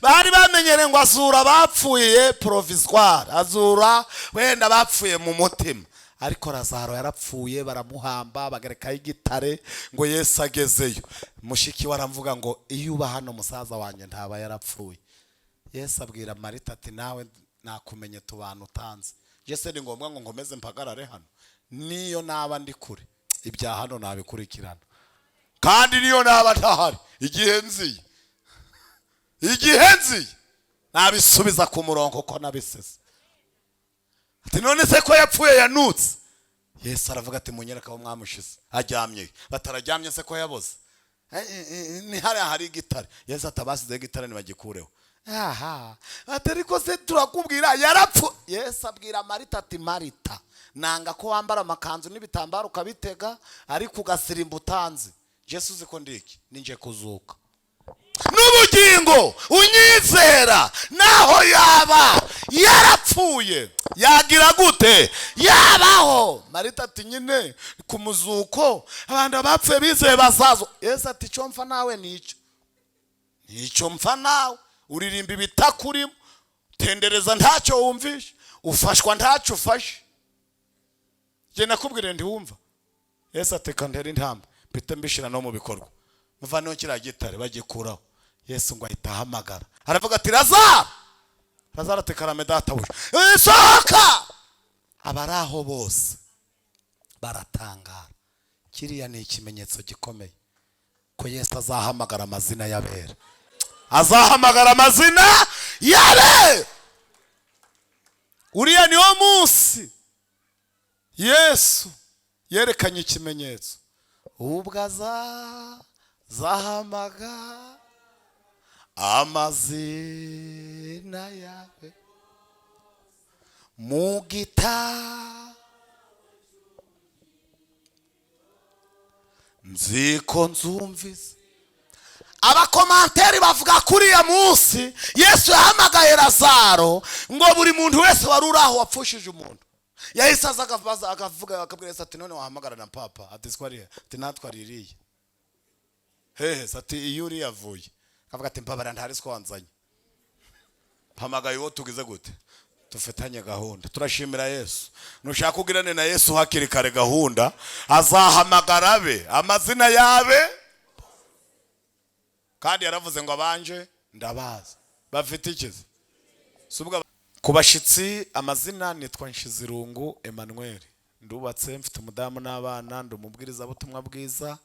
Bari bamenyereye ngo azura abapfuye provisoire, azura wenda bapfuye mu mutima, ariko Lazaro yarapfuye, baramuhamba, bagerekaho igitare. Ngo Yesu agezeyo, mushiki we aravuga ngo: "Iyo uba hano, musaza wanjye ntaba yarapfuye." Yesu abwira Marita ati: "Nawe nakumenye tubana utanze. Jese ni ngombwa ngo nkomeze mpagarare hano? Niyo naba ndi kure, ibya hano nabikurikirana, kandi niyo naba ntahari, igihe nziye, igihe nziye nabisubiza ku murongo ko nabisize." Ati: "None se ko yapfuye yanutse?" Yesu aravuga ati: "Munyereke aho mwamushize." "Aryamye." "Batararyamye se ko yaboze?" "Ni hariya hari igitare." Yesu ati: "Abasizeho igitare ntibagikureho." Aha ati: "Ariko se turakubwira yarapfu." Yesu abwira Marita ati: "Marita, nanga ko wambara amakanzu n'ibitambaro ukabitega, ariko ugasirimba utanzi. Yesu uzi ko ndiki ninje kuzuka n'ubugingo, unyizera naho yaba yarapfuye yagira gute? Yabaho." Marita ati: "Nyine ku muzuko abantu bapfuye bizeye bazazo." Yesu ati: "Icyo mfa nawe ni icyo, nicyo mfa nawe. Uririmba ibitakurimo, tendereza ntacyo wumvishe, ufashwa ntacyo ufashe. Njye nakubwire ntiwumva." Yesu ati: "Kandera intambwe, mpite mbishyira no mu bikorwa. Muvaneho kiriya gitare." Bagikuraho. Yesu ngo ahita ahamagara, aravuga ati: "Lazaro, Lazaro!" Ati: "Karame, databuja." "Sohoka!" Abari aho bose baratangara. Kiriya ni ikimenyetso gikomeye ko Yesu azahamagara amazina y'abera, azahamagara amazina y'abera. Uriya niwo munsi Yesu yerekanye ikimenyetso, ubwo azahamaga amazina yawe mu gita nziko nzumvise. Abakomanteri bavuga kuri ya munsi Yesu yahamagaye Lazaro, ngo buri muntu wese wari uri aho wapfushije umuntu yahise aza akavuga, akabwira Yesu ati none wahamagara na papa, ati twariye, ati natwe aririye hehe, ati iyo uri yavuye, akavuga ati mbabara ntari twanzanye, mpamagaye uwo tugize gute dufitanye gahunda. Turashimira Yesu. Nushaka kugirane na Yesu hakiri kare gahunda, azahamagara be amazina yabe, kandi yaravuze ngo abanje ndabaza bafite ikize. Ku bashitsi amazina nitwa Nshizirungu Emmanuel, ndubatse, mfite umudamu n'abana, ndi umubwirizabutumwa bwiza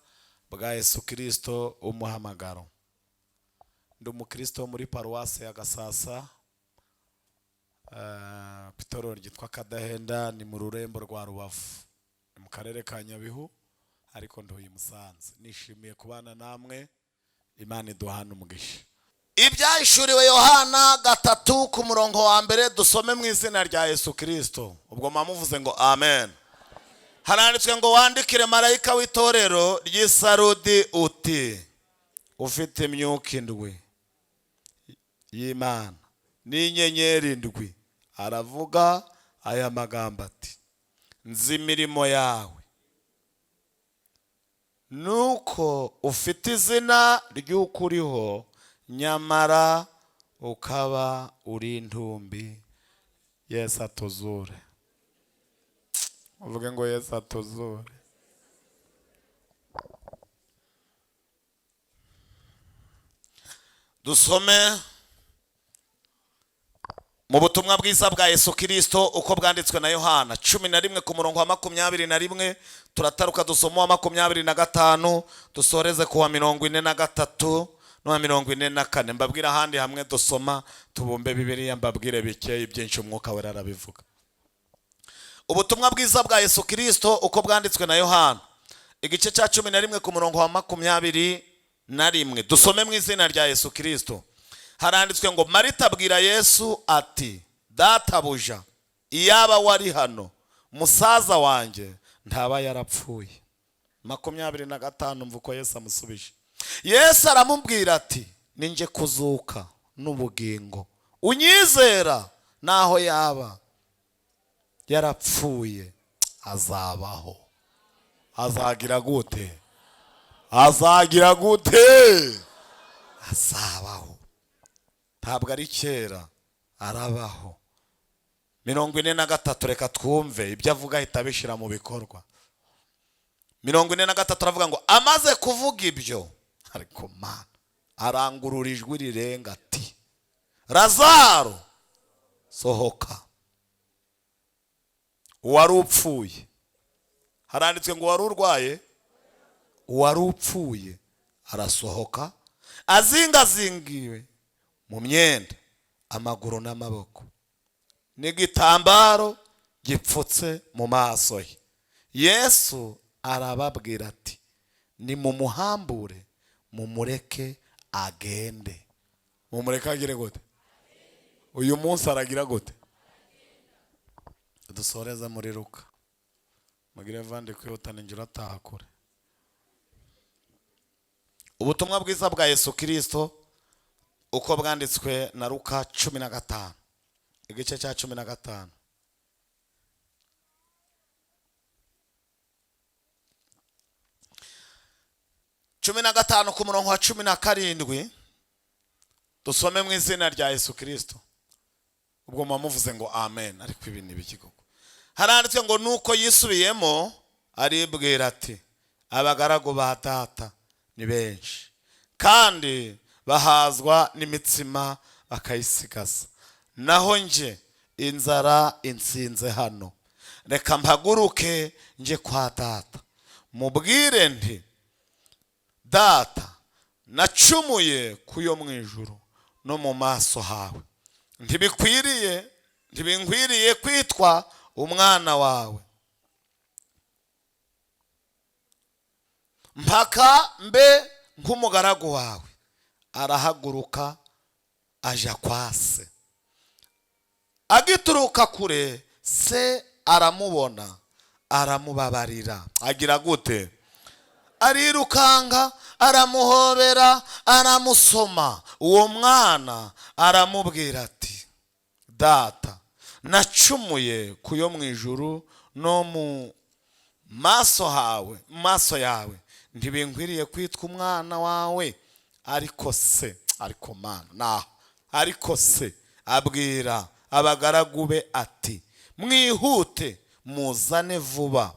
bwa Yesu Kristo umuhamagaro, ndi umukristo muri paruwase ya Gasasa, itorero ryitwa Kadahenda, ni mu rurembo rwa Rubavu, ni mu karere ka Nyabihu, ariko nduye Musanze. Nishimiye kubana namwe, Imana iduhana umugisha. Ibyahishuriwe Yohana 3 ku murongo wa 1, dusome mu izina rya Yesu Kristo. Ubwo muvuze ngo amen. Haranditswe ngo wandikire marayika w'itorero ry'Isarudi uti ufite imyuka indwi y'Imana n'inyenyeri indwi, aravuga aya magambo ati nzi imirimo yawe, nuko ufite izina ry'uko uriho, nyamara ukaba uri intumbi. Yesu atuzure. Uvuge ngo Yesu atuzure. Dusome mu butumwa bwiza bwa Yesu Kristo uko bwanditswe na Yohana 11 ku murongo wa 21, turataruka dusoma wa 25, dusoreze ku wa 43 no 44. Mbabwira ahandi hamwe dusoma, tubumbe Bibiliya, mbabwire bike ibyinshi umwuka wera arabivuga. Ubutumwa bwiza bwa Yesu Kristo uko bwanditswe na Yohana igice cya 11 ku murongo wa 21, dusome mu izina rya Yesu Kristo. Haranditswe ngo Marita abwira Yesu ati databuja, iyaba wari hano musaza wanjye ntaba yarapfuye. 25, mva uko Yesu amusubije. Yesu aramubwira ati ninjye kuzuka n'ubugingo, unyizera naho yaba yarapfuye azabaho. Azagira gute? Azagira gute? Azabaho. Ntabwo ari kera, arabaho. 43, reka twumve ibyo avuga ahita abishyira mu bikorwa. 43 aravuga ngo amaze kuvuga ibyo, ariko Mana arangurura ijwi rirenga ati Lazaro sohoka. Uwari upfuye, haranditswe ngo wari urwaye, uwari upfuye arasohoka azingazingiwe mu myenda, amaguru n'amaboko, n'igitambaro gipfutse mu maso ye. Yesu arababwira ati nimumuhambure mumureke agende. Mumureke agire gute? Uyu munsi aragira gute? Dusoreze muri Luka. Mugire vandi kwihutana injira ataha kure. Ubutumwa bwiza bwa Yesu Kristo uko bwanditswe na Luka 15, igice cya 15. 15 ku murongo wa 17, dusome mu izina rya Yesu Kristo. Ubwo muvuze ngo amen, ariko ibi ni ibiki koko? Haranditswe ngo nuko yisubiyemo aribwira ati abagaragu ba data ni benshi, kandi bahazwa n'imitsima bakayisigaza, naho nje inzara insinze hano. Reka mpaguruke nje kwa data, mubwire nti data, nacumuye kuyo mu ijuru no mu maso hawe, ntibikwiriye Ntibinkwiriye kwitwa umwana wawe. Mpaka mbe nk'umugaragu wawe. Arahaguruka aja kwa se. Agituruka kure, se aramubona, aramubabarira. Agira gute? Arirukanga, aramuhobera, aramusoma. Uwo mwana aramubwira ati: "Data, nacumuye ku yo mu ijuru no mu maso hawe, maso yawe, ntibinkwiriye kwitwa umwana wawe." Ariko se, ariko mana naho, ariko se abwira abagaragu be ati: "Mwihute, muzane vuba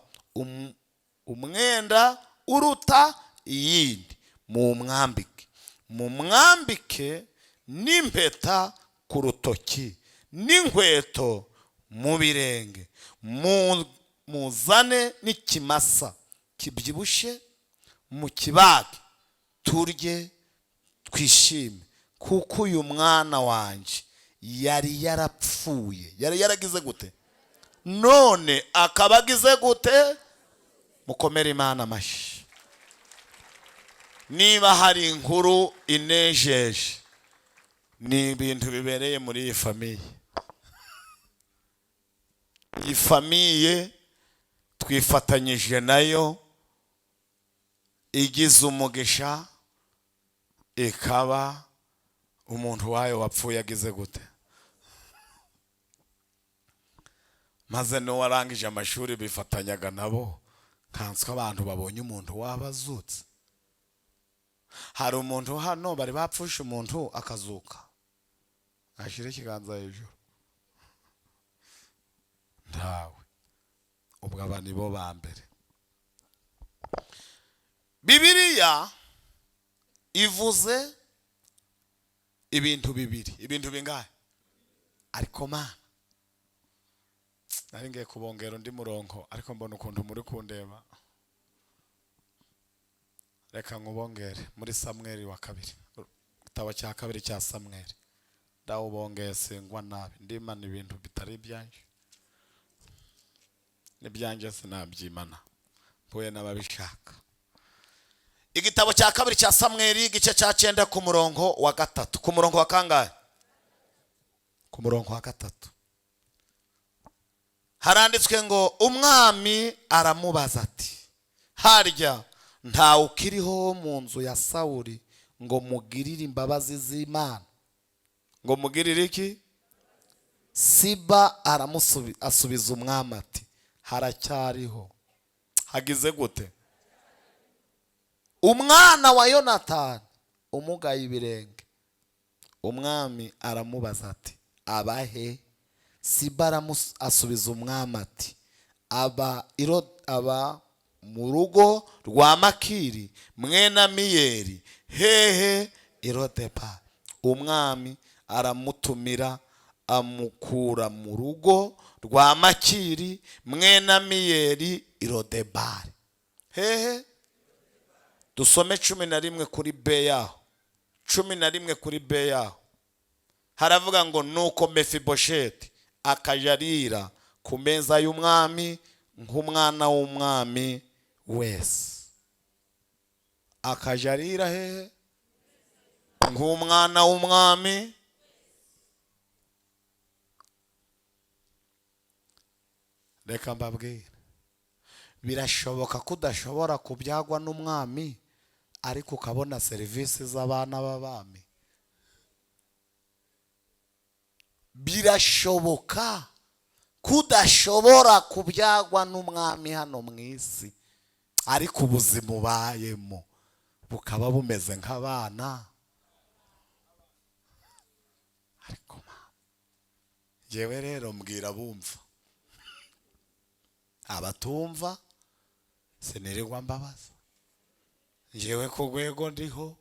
umwenda uruta iyindi, mumwambike, mumwambike n'impeta ku rutoki n'inkweto mu birenge. Muzane n'ikimasa kibyibushye, mukibage, turye twishime, kuko uyu mwana wanjye yari yarapfuye." Yari yaragize gute? None akaba agize gute? Mukomere Imana amashyi. Niba hari inkuru inejeje, ni ibintu bibereye muri iyi famille. Iyi famille twifatanyije nayo, igize umugisha, ikaba umuntu wayo wapfuye agize gute? Maze n'uwarangije amashuri bifatanyaga nabo, nkanswe abantu babonye umuntu wabazutse. Hari umuntu hano bari bapfusha umuntu akazuka? Ashyire ikiganza hejuru. Ntawe. Ubwo aba nibo ba mbere. Bibiliya ivuze ibintu bibiri. Ibintu bingahe? Ariko mana, nari ngiye kubongera undi murongo, ariko mbona ukuntu muri kundeba, reka nkubongere muri Samweli wa kabiri, igitabo cya kabiri cya Samweli. Ndawubongeye, singwa nabi, ndimana ibintu bitari ibyanjye. N'ibyanjye sinabyimana, mpuye n'ababishaka. Igitabo cya kabiri cya Samweli, igice cya 9, ku murongo wa 3. Ku murongo wa kangahe? Ku murongo wa 3 haranditswe ngo: "Umwami aramubaza ati: 'Harya ntawe ukiriho mu nzu ya Sawuri ngo mugirire imbabazi z'Imana?'" Ngo mugirire iki? Siba asubiza umwami ati: "Haracyariho." Hagize gute? "Umwana wa Yonatani umugaye ibirenge." Umwami aramubaza ati: "Abahe?" Siba asubiza umwami ati: "Aba mu rugo rwa Makiri mwene Amiyeli." Hehe? I Lodepa. Umwami aramutumira, amukura mu rugo rwa Makiri mwene Amiyeli i Lodebari. Hehe? Dusome 11 kuri b yaho. 11 kuri b yaho haravuga ngo: "Nuko Mefibosheti akajya arira ku meza y'umwami nk'umwana w'umwami wese." Akajya arira hehe? Nk'umwana w'umwami. Reka mbabwire, birashoboka ko udashobora kubyagwa n'umwami, ariko ukabona serivisi z'abana b'abami. Birashoboka ko udashobora kubyagwa n'umwami hano mu isi, ariko ubuzima ubayemo bukaba bumeze nk'abana. Ariko njyewe rero mbwira bumva, abatumva sinirirwa mbabaza. Njyewe ku rwego ndiho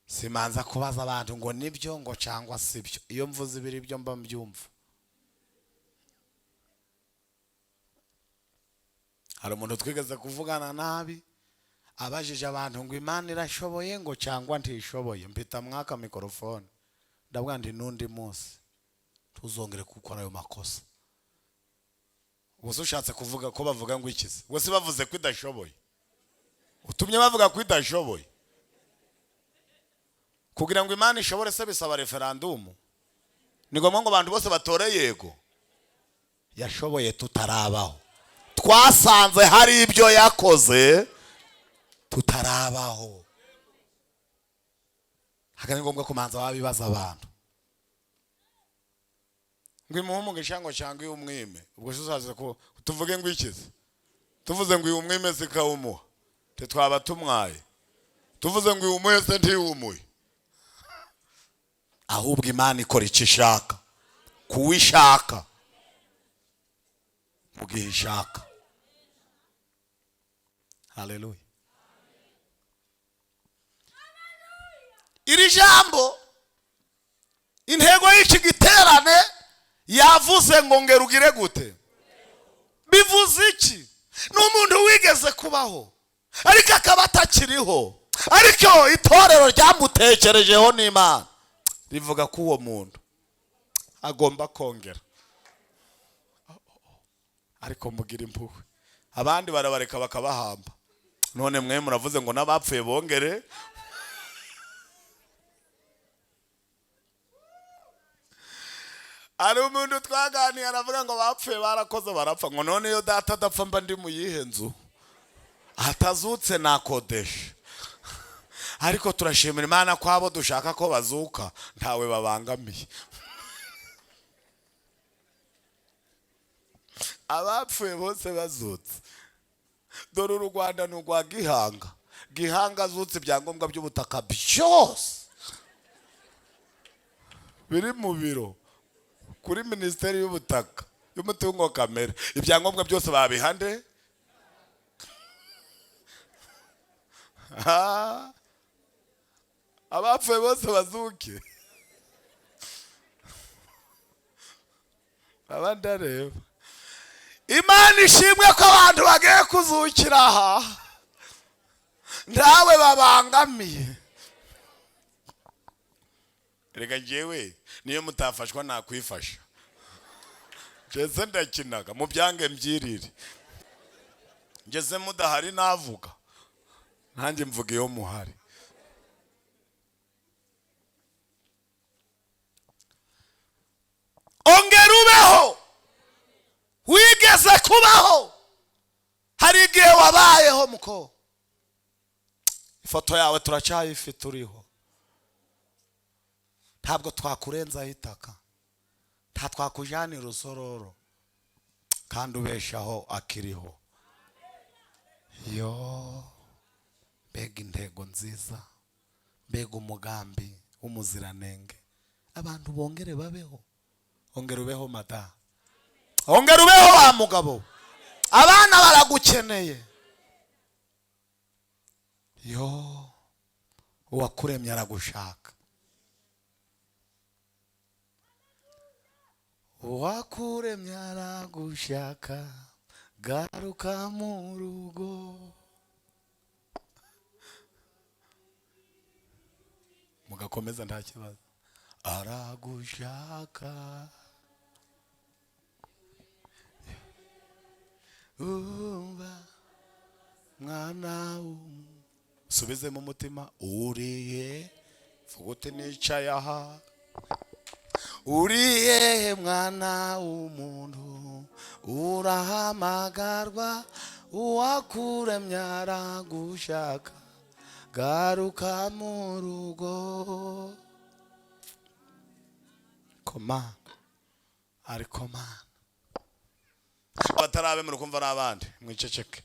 simanza kubaza abantu ngo nibyo ngo cyangwa sibyo. Iyo mvuze ibiri byo mba mbyumva. Hari umuntu twigeze kuvugana nabi, abajije abantu ngo Imana irashoboye ngo cyangwa ntishoboye. Mpita mwaka mikorofone, ndavuga nti: "N'undi munsi Ntuzongere gukora ayo makosa. Ubwo se ushatse kuvuga ko bavuga ngo ikize? Ubwo se bavuze ko idashoboye? Utumye bavuga ko idashoboye. Kugira ngo Imana ishobore se bisaba referandumu? Ni ngombwa ngo abantu bose batore yego? Yashoboye tutarabaho. Twasanze hari ibyo yakoze tutarabaho. Ntabwo ari ngombwa kumanza wabibaza abantu ngo imuhe umugisha ngo cyangwa iyo umwime. Ubwo se uzaza ko tuvuge ngo ikize? Tuvuze ngo uyu umwime zikawumuha, ntitwaba tumwaye? Tuvuze ngo uyu umuhe se ntiwumuhe? Ahubwo Imana ikora icyo ishaka, kuwishaka, mu gihe ishaka. Haleluya! Iri jambo, intego y'iki giterane, yavuze ngo ngera ugire gute? Bivuze iki? Ni umuntu wigeze kubaho ariko akaba atakiriho, ariko itorero ryamutekerejeho n'Imana rivuga ko uwo muntu agomba kongera. Ariko mugira impuhwe, abandi barabareka bakabahamba, none mwe muravuze ngo n'abapfuye bongere. Hari umuntu twaganiye aravuga ngo bapfuye barakoze barapfa, ngo none iyo data adapfa mba ndi mu yihe nzu? Atazutse nakodesha. Ariko turashimira Imana ko abo dushaka ko bazuka ntawe babangamiye. Abapfuye bose bazutse. Dore uru Rwanda ni urwa Gihanga. Gihanga azutse, ibyangombwa by'ubutaka byose biri mu biro kuri Minisiteri y'Ubutaka, y'Umutungo Kamere, ibyangombwa byose babihande. Abapfuye bose bazuke. Abandi areba. Imana ishimwe ko abantu bagiye kuzukira aha ntawe babangamiye. Reka njyewe niyo mutafashwa nakwifasha. Ngeze ndakinaga mu byange mbyirire, ngeze mudahari navuga, nanjye mvuga iyo muhari. Ongera ubeho. Wigeze kubaho, hari igihe wabayeho muko, ifoto yawe turacyayifite uriho. Ntabwo twakurenzaho itaka, nta twakujyanira urusororo, kandi ubeshaho akiriho. Yo, mbega intego nziza, mbega umugambi w'umuziranenge! Abantu bongere babeho. Ongera ubeho mada, ongera ubeho wa mugabo, abana baragukeneye. Yo, uwakuremye aragushaka. Uwakuremye aragushaka, garuka mu rugo. Mugakomeza nta kibazo. Aragushaka. Umva mwana, subize mu mutima, uriye vuga uti: "Nicaye aha." Uriye mwana w'umuntu? Urahamagarwa, uwakuremye aragushaka, garuka mu rugo. Koma ariko mana, batarabemera kumva ari abandi, mwiceceke.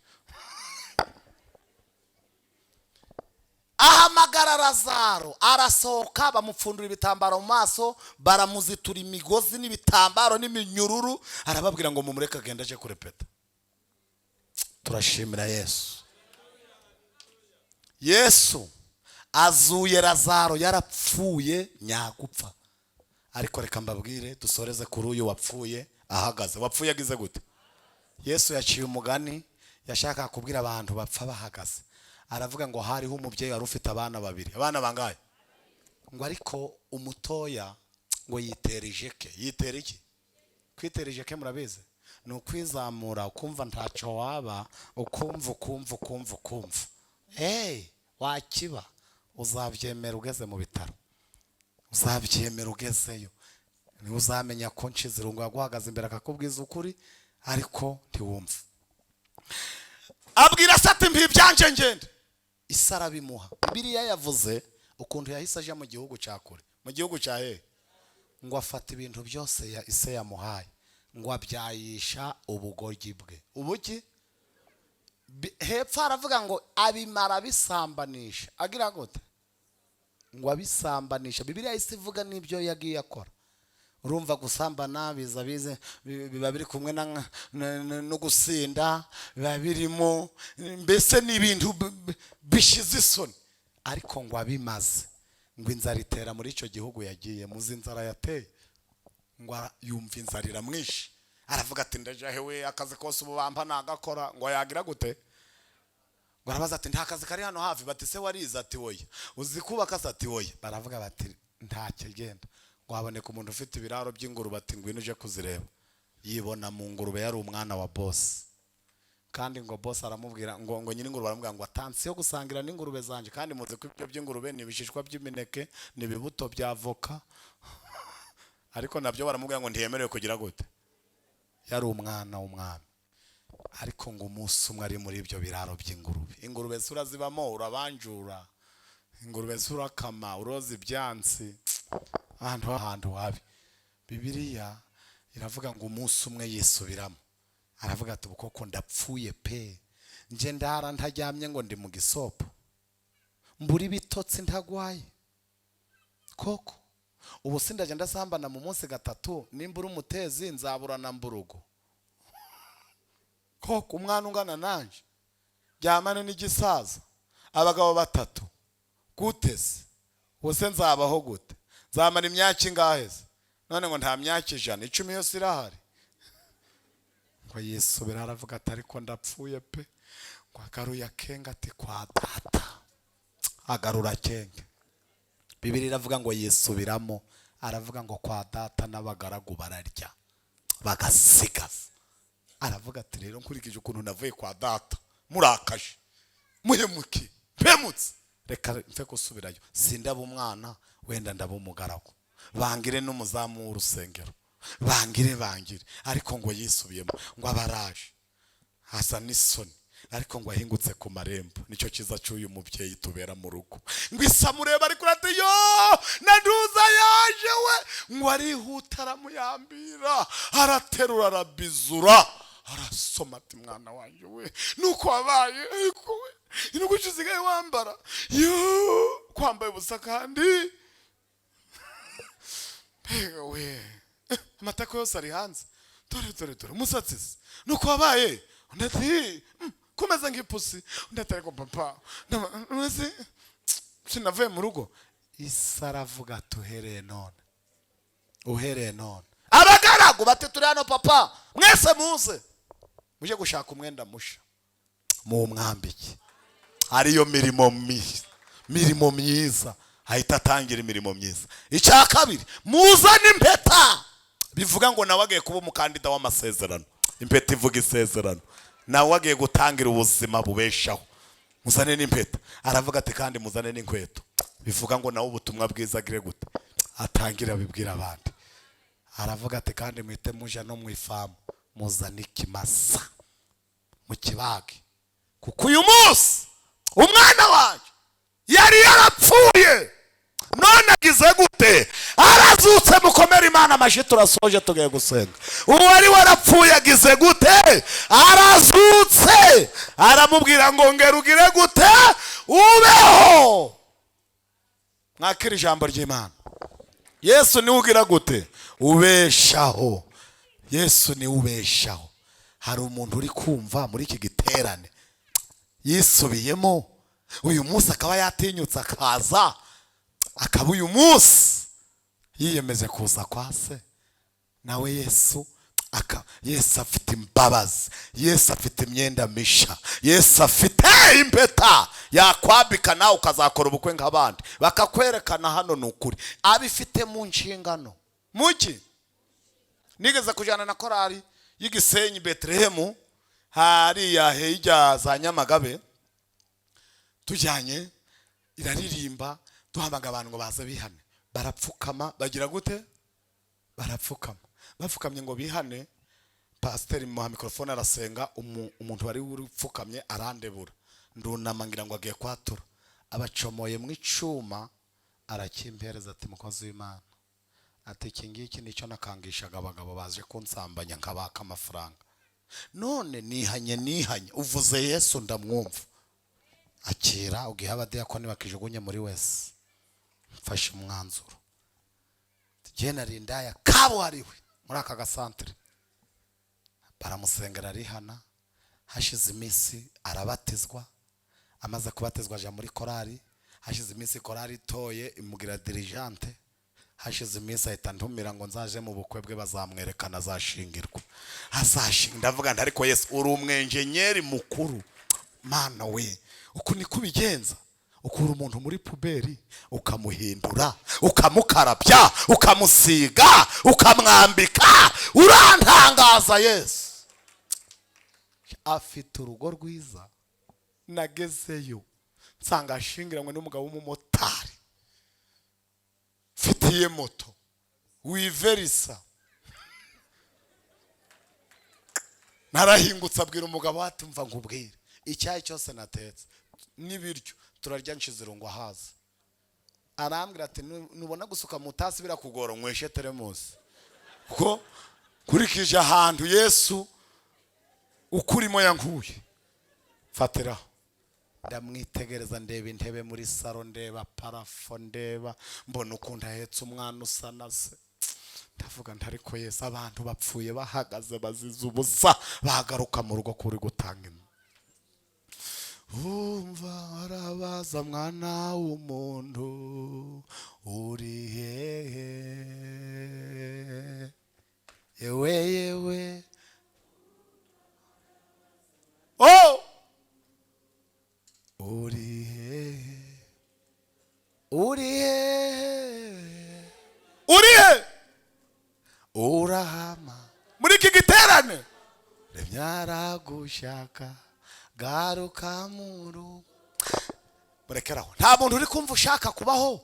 Ahamagara Lazaro, arasohoka, bamupfundura ibitambaro mu maso, baramuzitura imigozi n'ibitambaro n'iminyururu. Arababwira ngo mumureke agende aje kurepeta. Turashimira Yesu. Yesu azuye Lazaro yarapfuye nyagupfa. Ariko reka mbabwire, dusoreze kuri uyu wapfuye ahagaze. Wapfuye agize gute? Yesu yaciye umugani, yashakaga kubwira abantu bapfa bahagaze. Aravuga ngo hariho umubyeyi wari ufite abana babiri. Abana bangahe? Ngo ariko umutoya Ngo yitera ijeke. Yitera iki? Kwitera ijeke murabizi, ni ukwizamura ukumva ntacyo waba, ukumva ukumva ukumva ukumva. Hey, wakiba uzabyemera ugeze mu bitaro, uzabyemera ugezeyo, niwe uzamenya ko Nshizirungu yaguhagaze imbere akakubwiza ukuri, ariko ntiwumva. Abwira se ati: "Mpa ibyanjye ngende." Ise arabimuha. Bibiliya yavuze ukuntu yahise aja mu gihugu cya kure. Mu gihugu cya hehe? Ngo afata ibintu byose ya ise yamuhaye, ngo abyayisha ubugoryi bwe. Ubuki? Hepfo aravuga ngo abimara abisambanisha. Agira gute? Ngo abisambanisha. Bibiliya yahise ivuga n'ibyo yagiye akora. Urumva gusambana biza bize biba biri kumwe no gusinda, biba birimo, mbese ni ibintu bishize isoni. Ariko ngo abimaze, ngo inzara itera muri icyo gihugu yagiye. Muzi inzara yateye? Ngo yumva inzara iramwishe, aravuga ati: "Ndaja hewe? Akazi kose ubu bampa nagakora." Ngo yagira gute? Ngo arabaza ati: "Nta kazi kari hano hafi?" Bati: "Se warize?" Ati: "Oya." "Uzi kubaka se?" Ati: "Oya." Baravuga bati: "Nta kigenda." Ngo haboneka umuntu ufite ibiraro by'ingurube, ati: "Ngwino uje kuzireba." Yibona mu ngurube, yari umwana wa bosi. Kandi ngo bosi aramubwira ngo nyir'ingurube aramubwira ngo attention gusangira n'ingurube zanjye. Kandi muzi ko ibyo by'ingurube ni ibishishwa by'imineke, ni ibibuto bya avoka, ariko nabyo baramubwira ngo ntiyemerewe kugira gute. Yari umwana w'umwami. Ariko ngo umunsi umwe ari muri ibyo biraro by'ingurube, ingurube se urazibamo, urabanjura, ingurube se urakama, uroza ibyansi, ahantu habi. Bibiliya iravuga ngo umunsi umwe yisubiramo, aravuga ati: "Ubu koko ndapfuye pe! Nje ndara ntaryamye ngo ndi mu gisopo, mbura ibitotsi ntagwaye koko. Ubu sindajya ndasambana mu munsi gatatu, nimba uri umutezi nzaburana mburugo koko. Umwana ungana nanje ryamane n'igisaza, abagabo batatu, gute se? Ubu se nzabaho gute? Nzamara imyaka ingahe se?" None ngo nta myaka 100, 10 yose irahari. Ngo yisubira, aravuga ati: "Ariko ndapfuye pe." Ngo agaruye akenge, ati: "Kwa data." Agarura akenge. Bibiliya iravuga ngo yisubiramo, aravuga ngo: "Kwa data n'abagaragu bararya bagasigaza." Aravuga ati: "Rero nkurikije ukuntu navuye kwa data murakaje, muhemuke, mpemutse, reka mfe gusubirayo. Sindaba umwana, wenda ndaba umugaragu, bangire n'umuzamu w'urusengero, bangire bangire." Ariko ngo yisubiyemo, ngo abaraje asa n'isoni, ariko ngo ahingutse ku marembo. Nicyo cyiza cy'uyu mubyeyi tubera mu rugo. Ngo isa mureba, ariko ati: "Yo, na nduza yaje we!" Ngo arihuta, aramuyambira, araterura, arabizura, arasoma, ati: "Mwana wanjye we, nuko wabaye? Ariko we, nuko usigaye wambara yo kwambaye ubusa, kandi mbega we, amatako yose ari hanze, dore dore dore umusatsi se, nuko wabaye?" Undi ati: "Kumeze nk'ipusi." Undi ati: "Ariko papa, mbese sinavuye mu rugo?" Isa aravuga ati: "Uhereye none, uhereye none." Abagaragu bati: "Turi hano papa." "Mwese muze mujye gushaka umwenda musha muwumwambike." Ariyo mirimo myiza, mirimo myiza. Ahita atangira imirimo myiza. Icya kabiri, muzane impeta. Bivuga ngo nawe agiye kuba umukandida w'amasezerano. Impeta ivuga isezerano. Nawe agiye gutangira ubuzima bubeshaho. Muzane n'impeta. Aravuga ati: "Kandi muzane n'inkweto." Bivuga ngo nawe ubutumwa bwiza agire gute? Atangire abibwira abandi. Aravuga ati: "Kandi muhite muja no mu ifamu, muzane ikimasa mukibage, kuko uyu munsi umwana wanjye yari yarapfuye, none agize gute? Arazutse." Mukomere Imana amashyi, turasoje, tugiye gusenga. Ubu wari warapfuye agize gute? Arazutse. Aramubwira ngo: "Ngera ugire gute? Ubeho." Mwakira ijambo ry'Imana. Yesu niwe ugira gute? Ubeshaho. Yesu niwe ubeshaho. Hari umuntu uri kumva muri iki giterane yisubiyemo uyu munsi, akaba yatinyutse akaza, akaba uyu munsi yiyemeze kuza kwa se? Nawe Yesu aka Yesu afite imbabazi, Yesu afite imyenda misha, Yesu afite impeta yakwambika nawe ukazakora ubukwe nk'abandi, bakakwerekana hano. Ni ukuri, abifite mu nshingano. Muki nigeze kujyana na korari y'igisenyi Betelehemu, hariya hirya za Nyamagabe, tujyanye iraririmba, duhamaga abantu ngo baze bihane, barapfukama. Bagira gute? Barapfukama. Bapfukamye ngo bihane, pasiteri muha mikorofone arasenga. Umuntu wari upfukamye arandebura, ndunama ngira ngo agiye kwatura, abacomoye mu icuma arakimpereza, ati: "Mukozi w'Imana," ati, "iki ngiki nicyo nakangishaga abagabo baje kunsambanya nkabaka amafaranga. None nihanye, nihanye, uvuze Yesu ndamwumva. Akira ugihe abadiyakoni bakijugunye muri wese. Mfashe umwanzuro, jye nari indaya kabuhariwe muri aka gasantere." Baramusengera arihana. Hashize iminsi arabatizwa. Amaze kubatizwa aja muri korari. Hashize iminsi korari itoye imugira dirigeante. Hashize iminsi ahita ntumira ngo nzaje mu bukwe bwe, bazamwerekana, azashingirwa, azashinga. Ndavuga nti: "Ariko Yesu, uri umwenjenyeri mukuru. Mana we, uku niko ubigenza? Ukura umuntu muri poubelle, ukamuhindura, ukamukarabya, ukamusiga, ukamwambika. Urantangaza, Yesu." Afite urugo rwiza. Nagezeyo nsanga ashingiranywe n'umugabo w'umumotari, mfitiye moto wiverisa. Narahingutse, abwira umugabo ati: "Mva nkubwire, icyayi cyose natetse n'ibiryo turarya, nshize irungu ahaza." Arambwira ati: "Nubona gusuka mu tasi birakugora, nyweshe teremusi, kuko nkurikije ahantu Yesu ukurimo yankuye, fatiraho." Ndamwitegereza, ndeba intebe muri salon, ndeba plafond, ndeba, mbona ukuntu ahetse umwana usa na se. Ndavuga nti: "Ariko Yesu, abantu bapfuye bahagaze bazize ubusa, bagaruka mu rugo kuri gutanga inzu." Umva, arabaza: "Mwana w'umuntu, uri hehe? Yewe, yewe, oh, uri hehe? Uri hehe? Uri he? Urahama muri iki giterane, remya aragushaka, garuka mu rugo." Murekeraho. Nta muntu uri kumva ushaka kubaho,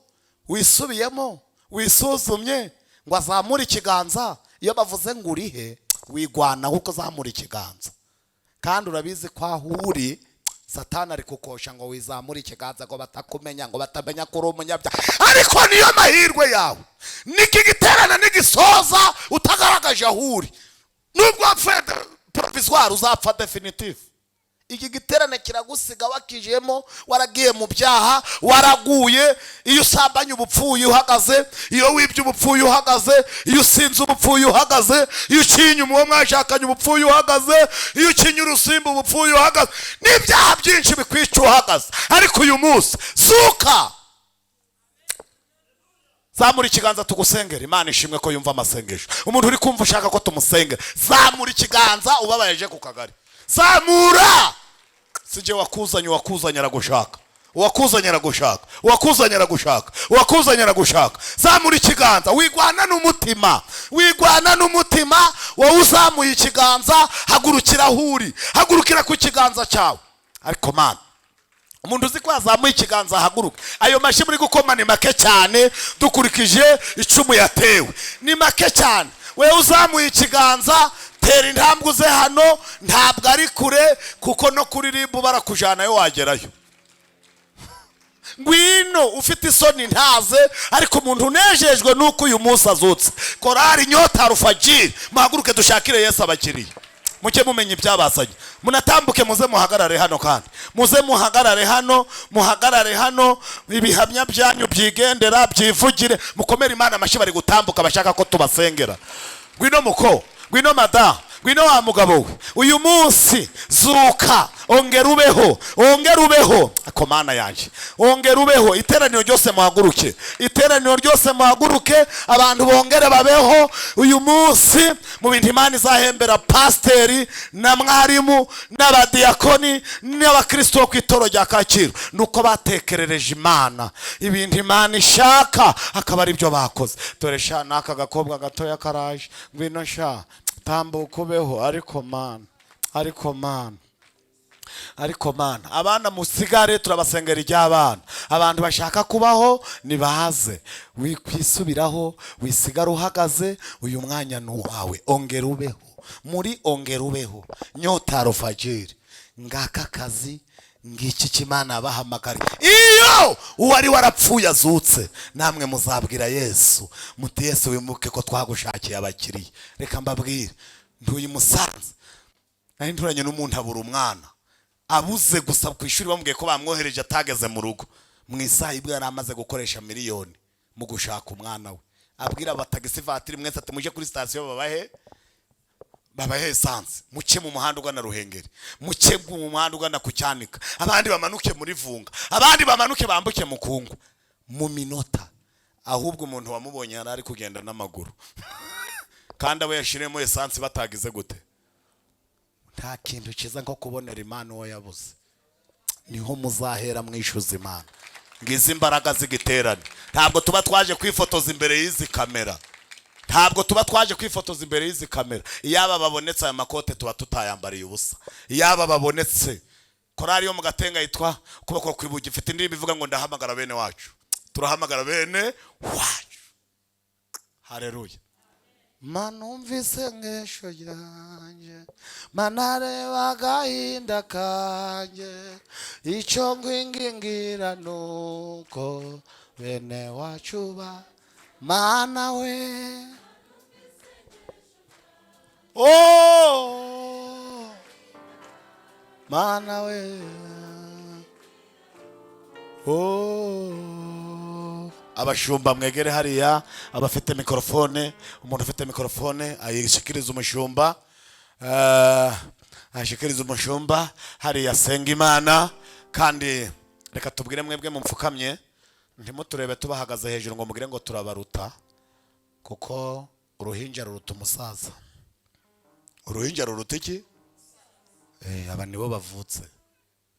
wisubiyemo, wisuzumye ngo azamure ikiganza. Iyo bavuze ngo urihe, wigwanaho uko uzamura ikiganza, kandi urabizi ko aho uri Satani ari kukosha ngo wizamure ikiganza, ngo batakumenya, ngo batamenya ko uri umunyabyaha. Ariko niyo mahirwe yawe. Niki giterane nigisoza utagaragaje aho uri, nubwo wapfuye provisoire, uzapfa définitive. Iki giterane kiragusiga wakijemo, waragiye mu byaha, waraguye. Iyo usambanye ubupfuye uhagaze, iyo wibye ubupfuye uhagaze, iyo usinze ubupfuye uhagaze, iyo uciye inyuma uwo mwashakanye ubupfuye uhagaze, iyo ukinye urusimbi ubupfuye uhagaze, n'ibyaha byinshi bikwica uhagaze. Ariko uyu munsi zuka, zamura ikiganza tugusengera. Imana ishimwe ko yumva amasengesho. Umuntu uri kumva ushaka ko tumusengera, zamura ikiganza. Ubabayeje ku kagari, zamura. Si jye wakuzanye, uwakuzanye aragushaka, uwakuzanye aragushaka, uwakuzanye aragushaka, uwakuzanye aragushaka. Zamura ikiganza, wigwana n'umutima, wigwana n'umutima. Wowe uzamuye ikiganza, hagurukira aho uri, hagurukira ku kiganza cyawe. Ariko Mana, umuntu uzi ko yazamuye ikiganza ahaguruke. Ayo mashyi muri gukoma ni make cyane, dukurikije icumu yatewe, ni make cyane. Wewe uzamuye ikiganza, tera intambwe uze hano. Ntabwo ari kure, kuko no kuririmba barakujyanayo, wagerayo. Ngwino. Ufite isoni ntaze, ariko umuntu unejejwe nuko uyu munsi azutse, korari Nyota Rufagiri, muhaguruke dushakire Yesu abakiriya. Mujye mumenya ibyabazanye, munatambuke muze muhagarare hano, kandi muze muhagarare hano, muhagarare hano. Ibihamya byanyu byigendera, byivugire. Mukomere Imana amashyi. Bari gutambuka bashaka ko tubasengera. Ngwino muko, ngwino madamu. Ngwino wa mugabo we, uyu munsi zuka, ongera ubeho, ongera ubeho. Ako Mana yanjye, ongera ubeho. Iteraniro ryose muhaguruke, iteraniro ryose muhaguruke, abantu bongere babeho uyu munsi. Mu bintu Imana izahembera pasiteri na mwarimu n'abadiyakoni n'abakristo bo ku itoro rya Kacyiru, nuko batekerereje Imana ibintu Imana ishaka, akaba ari byo bakoze. Dore sha, n'aka gakobwa gatoya karaje. Ngwino sha, tambuka ubeho. Ariko Mana, ariko Mana, ariko Mana, abana musigare, turabasengera iry'abana. Abantu bashaka kubaho nibaze, wikwisubiraho, wisigara uhagaze. Uyu mwanya ni uwawe, ongera ubeho muri, ongera ubeho. Nyota rufajiri, ngaka kazi ngiki cy'Imana yabahamagariye. Iyo uwari warapfuye azutse, namwe muzabwira Yesu muti: "Yesu, wimuke ko twagushakiye abakiriya." Reka mbabwire, ntuye Musanze, nari nturanye n'umuntu abura umwana, abuze gusa ku ishuri bamubwiye ko bamwohereje atageze mu rugo. Mu isaha ibwo yari amaze gukoresha miliyoni mu gushaka umwana we, abwira abatagisi vatiri mwese ati: "Mujye kuri sitasiyo babahe esanse, muce mu muhanda ugana Ruhengeri, muce mu muhanda ugana ku Cyanika, abandi bamanuke muri Vunga, abandi bamanuke bambuke mu Kungu." Mu minota, ahubwo umuntu wamubonye yari ari kugenda n'amaguru, kandi abo yashiremo esanse batagize gute. Nta kintu cyiza nko kubonera Imana uwo yabuze. Niho muzahera mwishyuza Imana. Ngizi imbaraga z'igiterane. Ntabwo tuba twaje kwifotoza imbere y'izi kamera, ntabwo tuba twaje kwifotoza imbere y'izi kamera. Iyaba babonetse, aya makote tuba tutayambariye ubusa. Iyaba babonetse, korari yo mu Gatenga yitwa Ukuboko kw'iburyo ifite indirimbo ivuga ngo: "Ndahamagara bene wacu." Turahamagara bene wacu. Haleluya! Mana, umva isengesho ryanjye, Mana, reba agahinda kanjye, icyo ngwingingira nuko bene wacu ba Mana we, oh Mana we, oh. Abashumba mwegere hariya, abafite mikorofone, umuntu ufite mikorofone ayishikiriza umushumba, ayishikiriza umushumba hariya asenga Imana. Kandi reka tubwire mwebwe mupfukamye, ntimuturebe tubahagaze hejuru ngo mugire ngo turabaruta, kuko uruhinja ruruta umusaza. Uruhinja ruruta iki? Aba nibo bavutse,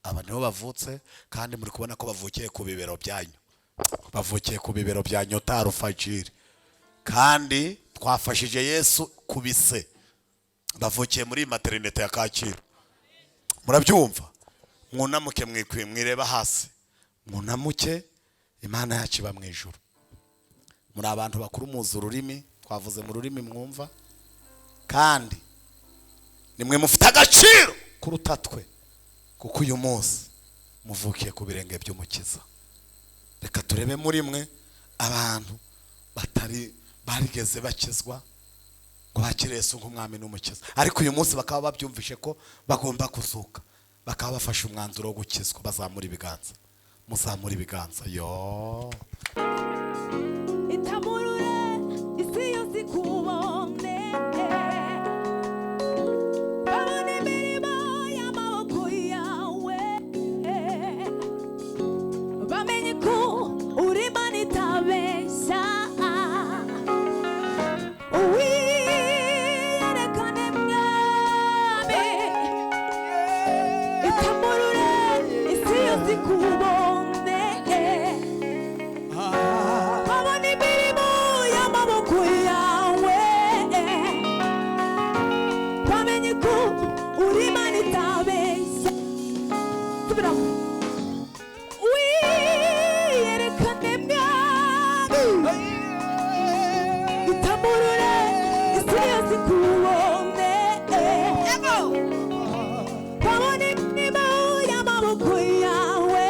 aba nibo bavutse, kandi muri kubona ko bavukiye ku bibero byanyu, bavukiye ku bibero bya Nyota Rufajiri, kandi twafashije Yesu ku bise. Bavukiye muri materinete ya Kacyiru, murabyumva? Mwunamuke, mwikwiye mwireba hasi, mwunamuke. Imana yacu iba mu ijuru. Muri abantu bakuru, muzi ururimi, twavuze mu rurimi mwumva, kandi nimwe mufite agaciro kuruta twe, kuko uyu munsi muvukiye ku birenge by'Umukiza. Reka turebe muri mwe abantu batari barigeze bakizwa ngo bakire Yesu nk'umwami n'Umukiza, ariko uyu munsi bakaba babyumvishe ko bagomba kuzuka, bakaba bafashe umwanzuro wo gukizwa. Bazamura ibiganza, muzamura ibiganza yo. Itamurure isi yose ikubone, babone imirimo y'amaboko yawe, bamenye ko uri Imana itabeshya. Wiyerekane Mwami, itamurure isi yose ikubone, babona imirimo y'amaboko yawe, bamenye ko uri Imana itabeshya. Subiramo. Wiyerekane Mwami, itamurure isi yose ikubone, babona imirimo y'amaboko yawe,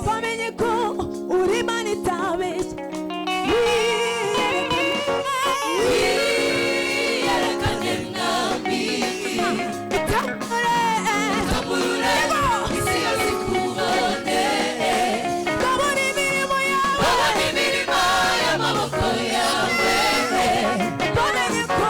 bamenye ko uri Imana itabeshya. Wiyerekane Mwami, Itamurure, itamurure isi yose ikubone, babona imirimo yawe, babona imirimo y'amaboko yawe, bamenye ko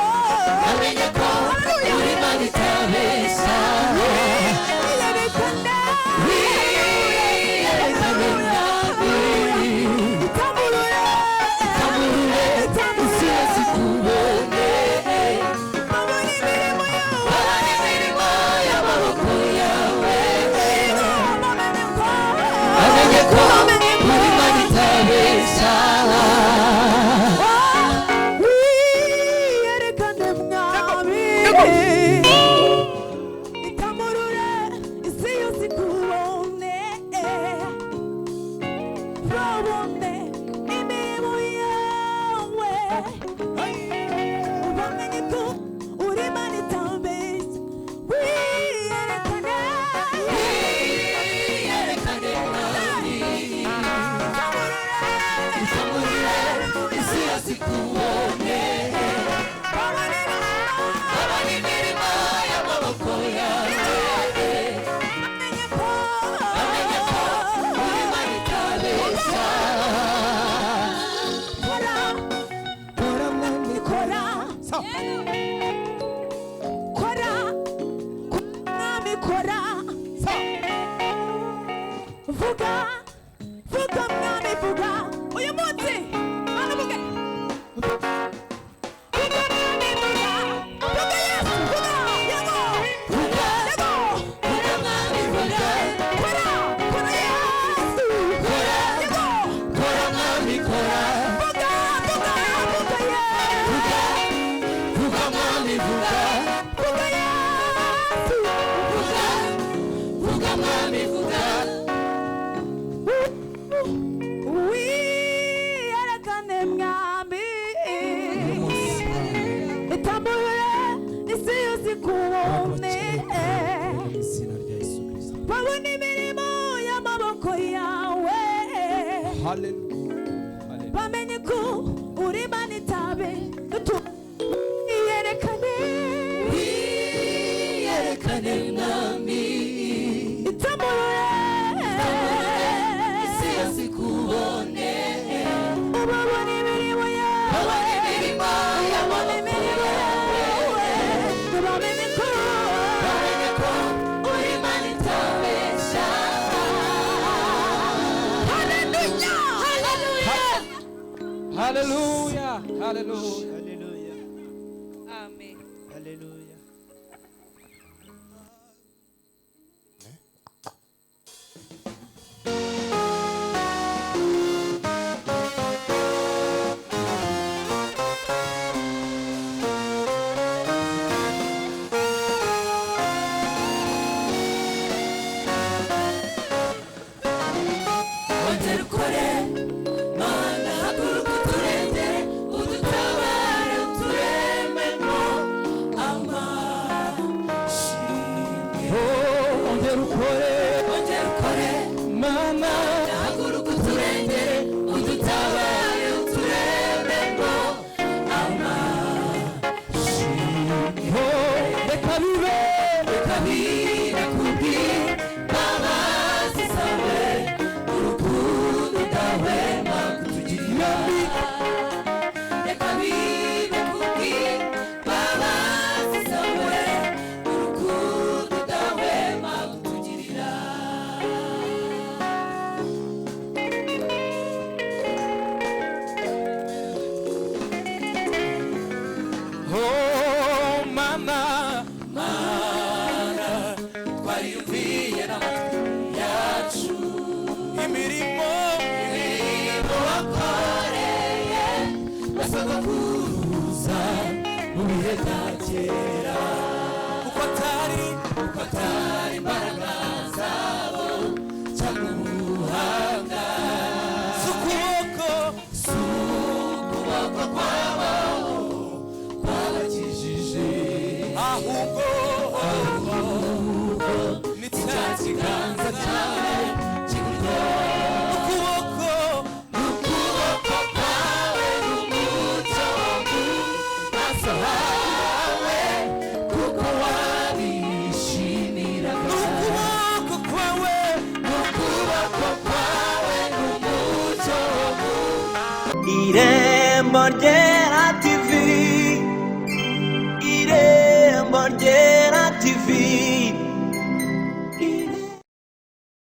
Itamurure isi yose ikubone. Babone imirimo y'amaboko yawe. Bamenye ko Bamenye ko uri Imana itabeshya. Kora, Kora mwami kora, kora, mwami kora. Vuga, vuga mwami vuga. Uyu munsi, Mana vuge. Vuga mwami vuga. Vuga Yesu, vuga. Yego. Vuga. Yego. Vuga mwami vuga. Kora, kora Yesu. Kora. Yego. Kora mwami kora. Vuga, vuga, vuga Yesu. Vuga, vuga mwami vuga. Vuga Yesu. Vuga, vuga mwami vuga. Wiyerekane mwami, itambuye isi yose ikubone, izina rya Yesu Kristo. babone imirimo y'amaboko yawe, Hallelujah. bamenye ko uri Imana itabe iyerekane, Wiyerekane mwami. itambuye Isi yose ikubone. ubabone imirimo yawe, Babone imirimo babone y'amaboko imirimo yawe. yawe, bamenye ko Bamenye ko uri Imana itabeshya. Hallelujah! Hallelujah. Hallelujah. Hallelujah. Hallelujah. Amen. Hallelujah. Ongera ukore Mana, haguruka uturengere, udutabare, uturememo amashimwe. Oh, ongera ukore Ongera ukore mama. Haguruka uturengere, udutabare, uturememo amashimwe. Oh, reka bibe. Reka bibe kubw'imbabazi zawe, urukundo udahwema kutugirira. Reka bibe kubw'imbabazi zawe, urukundo udahwema kutugirira. Oh, mama. Mana, twariyumviye n'amatwi yacu Imirimo. imirimo wakoreye basogokuruza mu bihe bya kera. Uko atari. Kuko atari imbaraga zabo cyangwa ubuhanga, Si ukuboko. si ukuboko kwabo kwabakijije, Ahubwo. Ni cya cya kiganza cyawe cy'iburyo, ukuboko. n'ukuboko kwawe n'umucyo wo mu maso hawe, kuko wabishimiraga. N'ukuboko kwawe. N'ukuboko kwawe n'umucyo wo mu Irembo ryera TV, Irembo ryera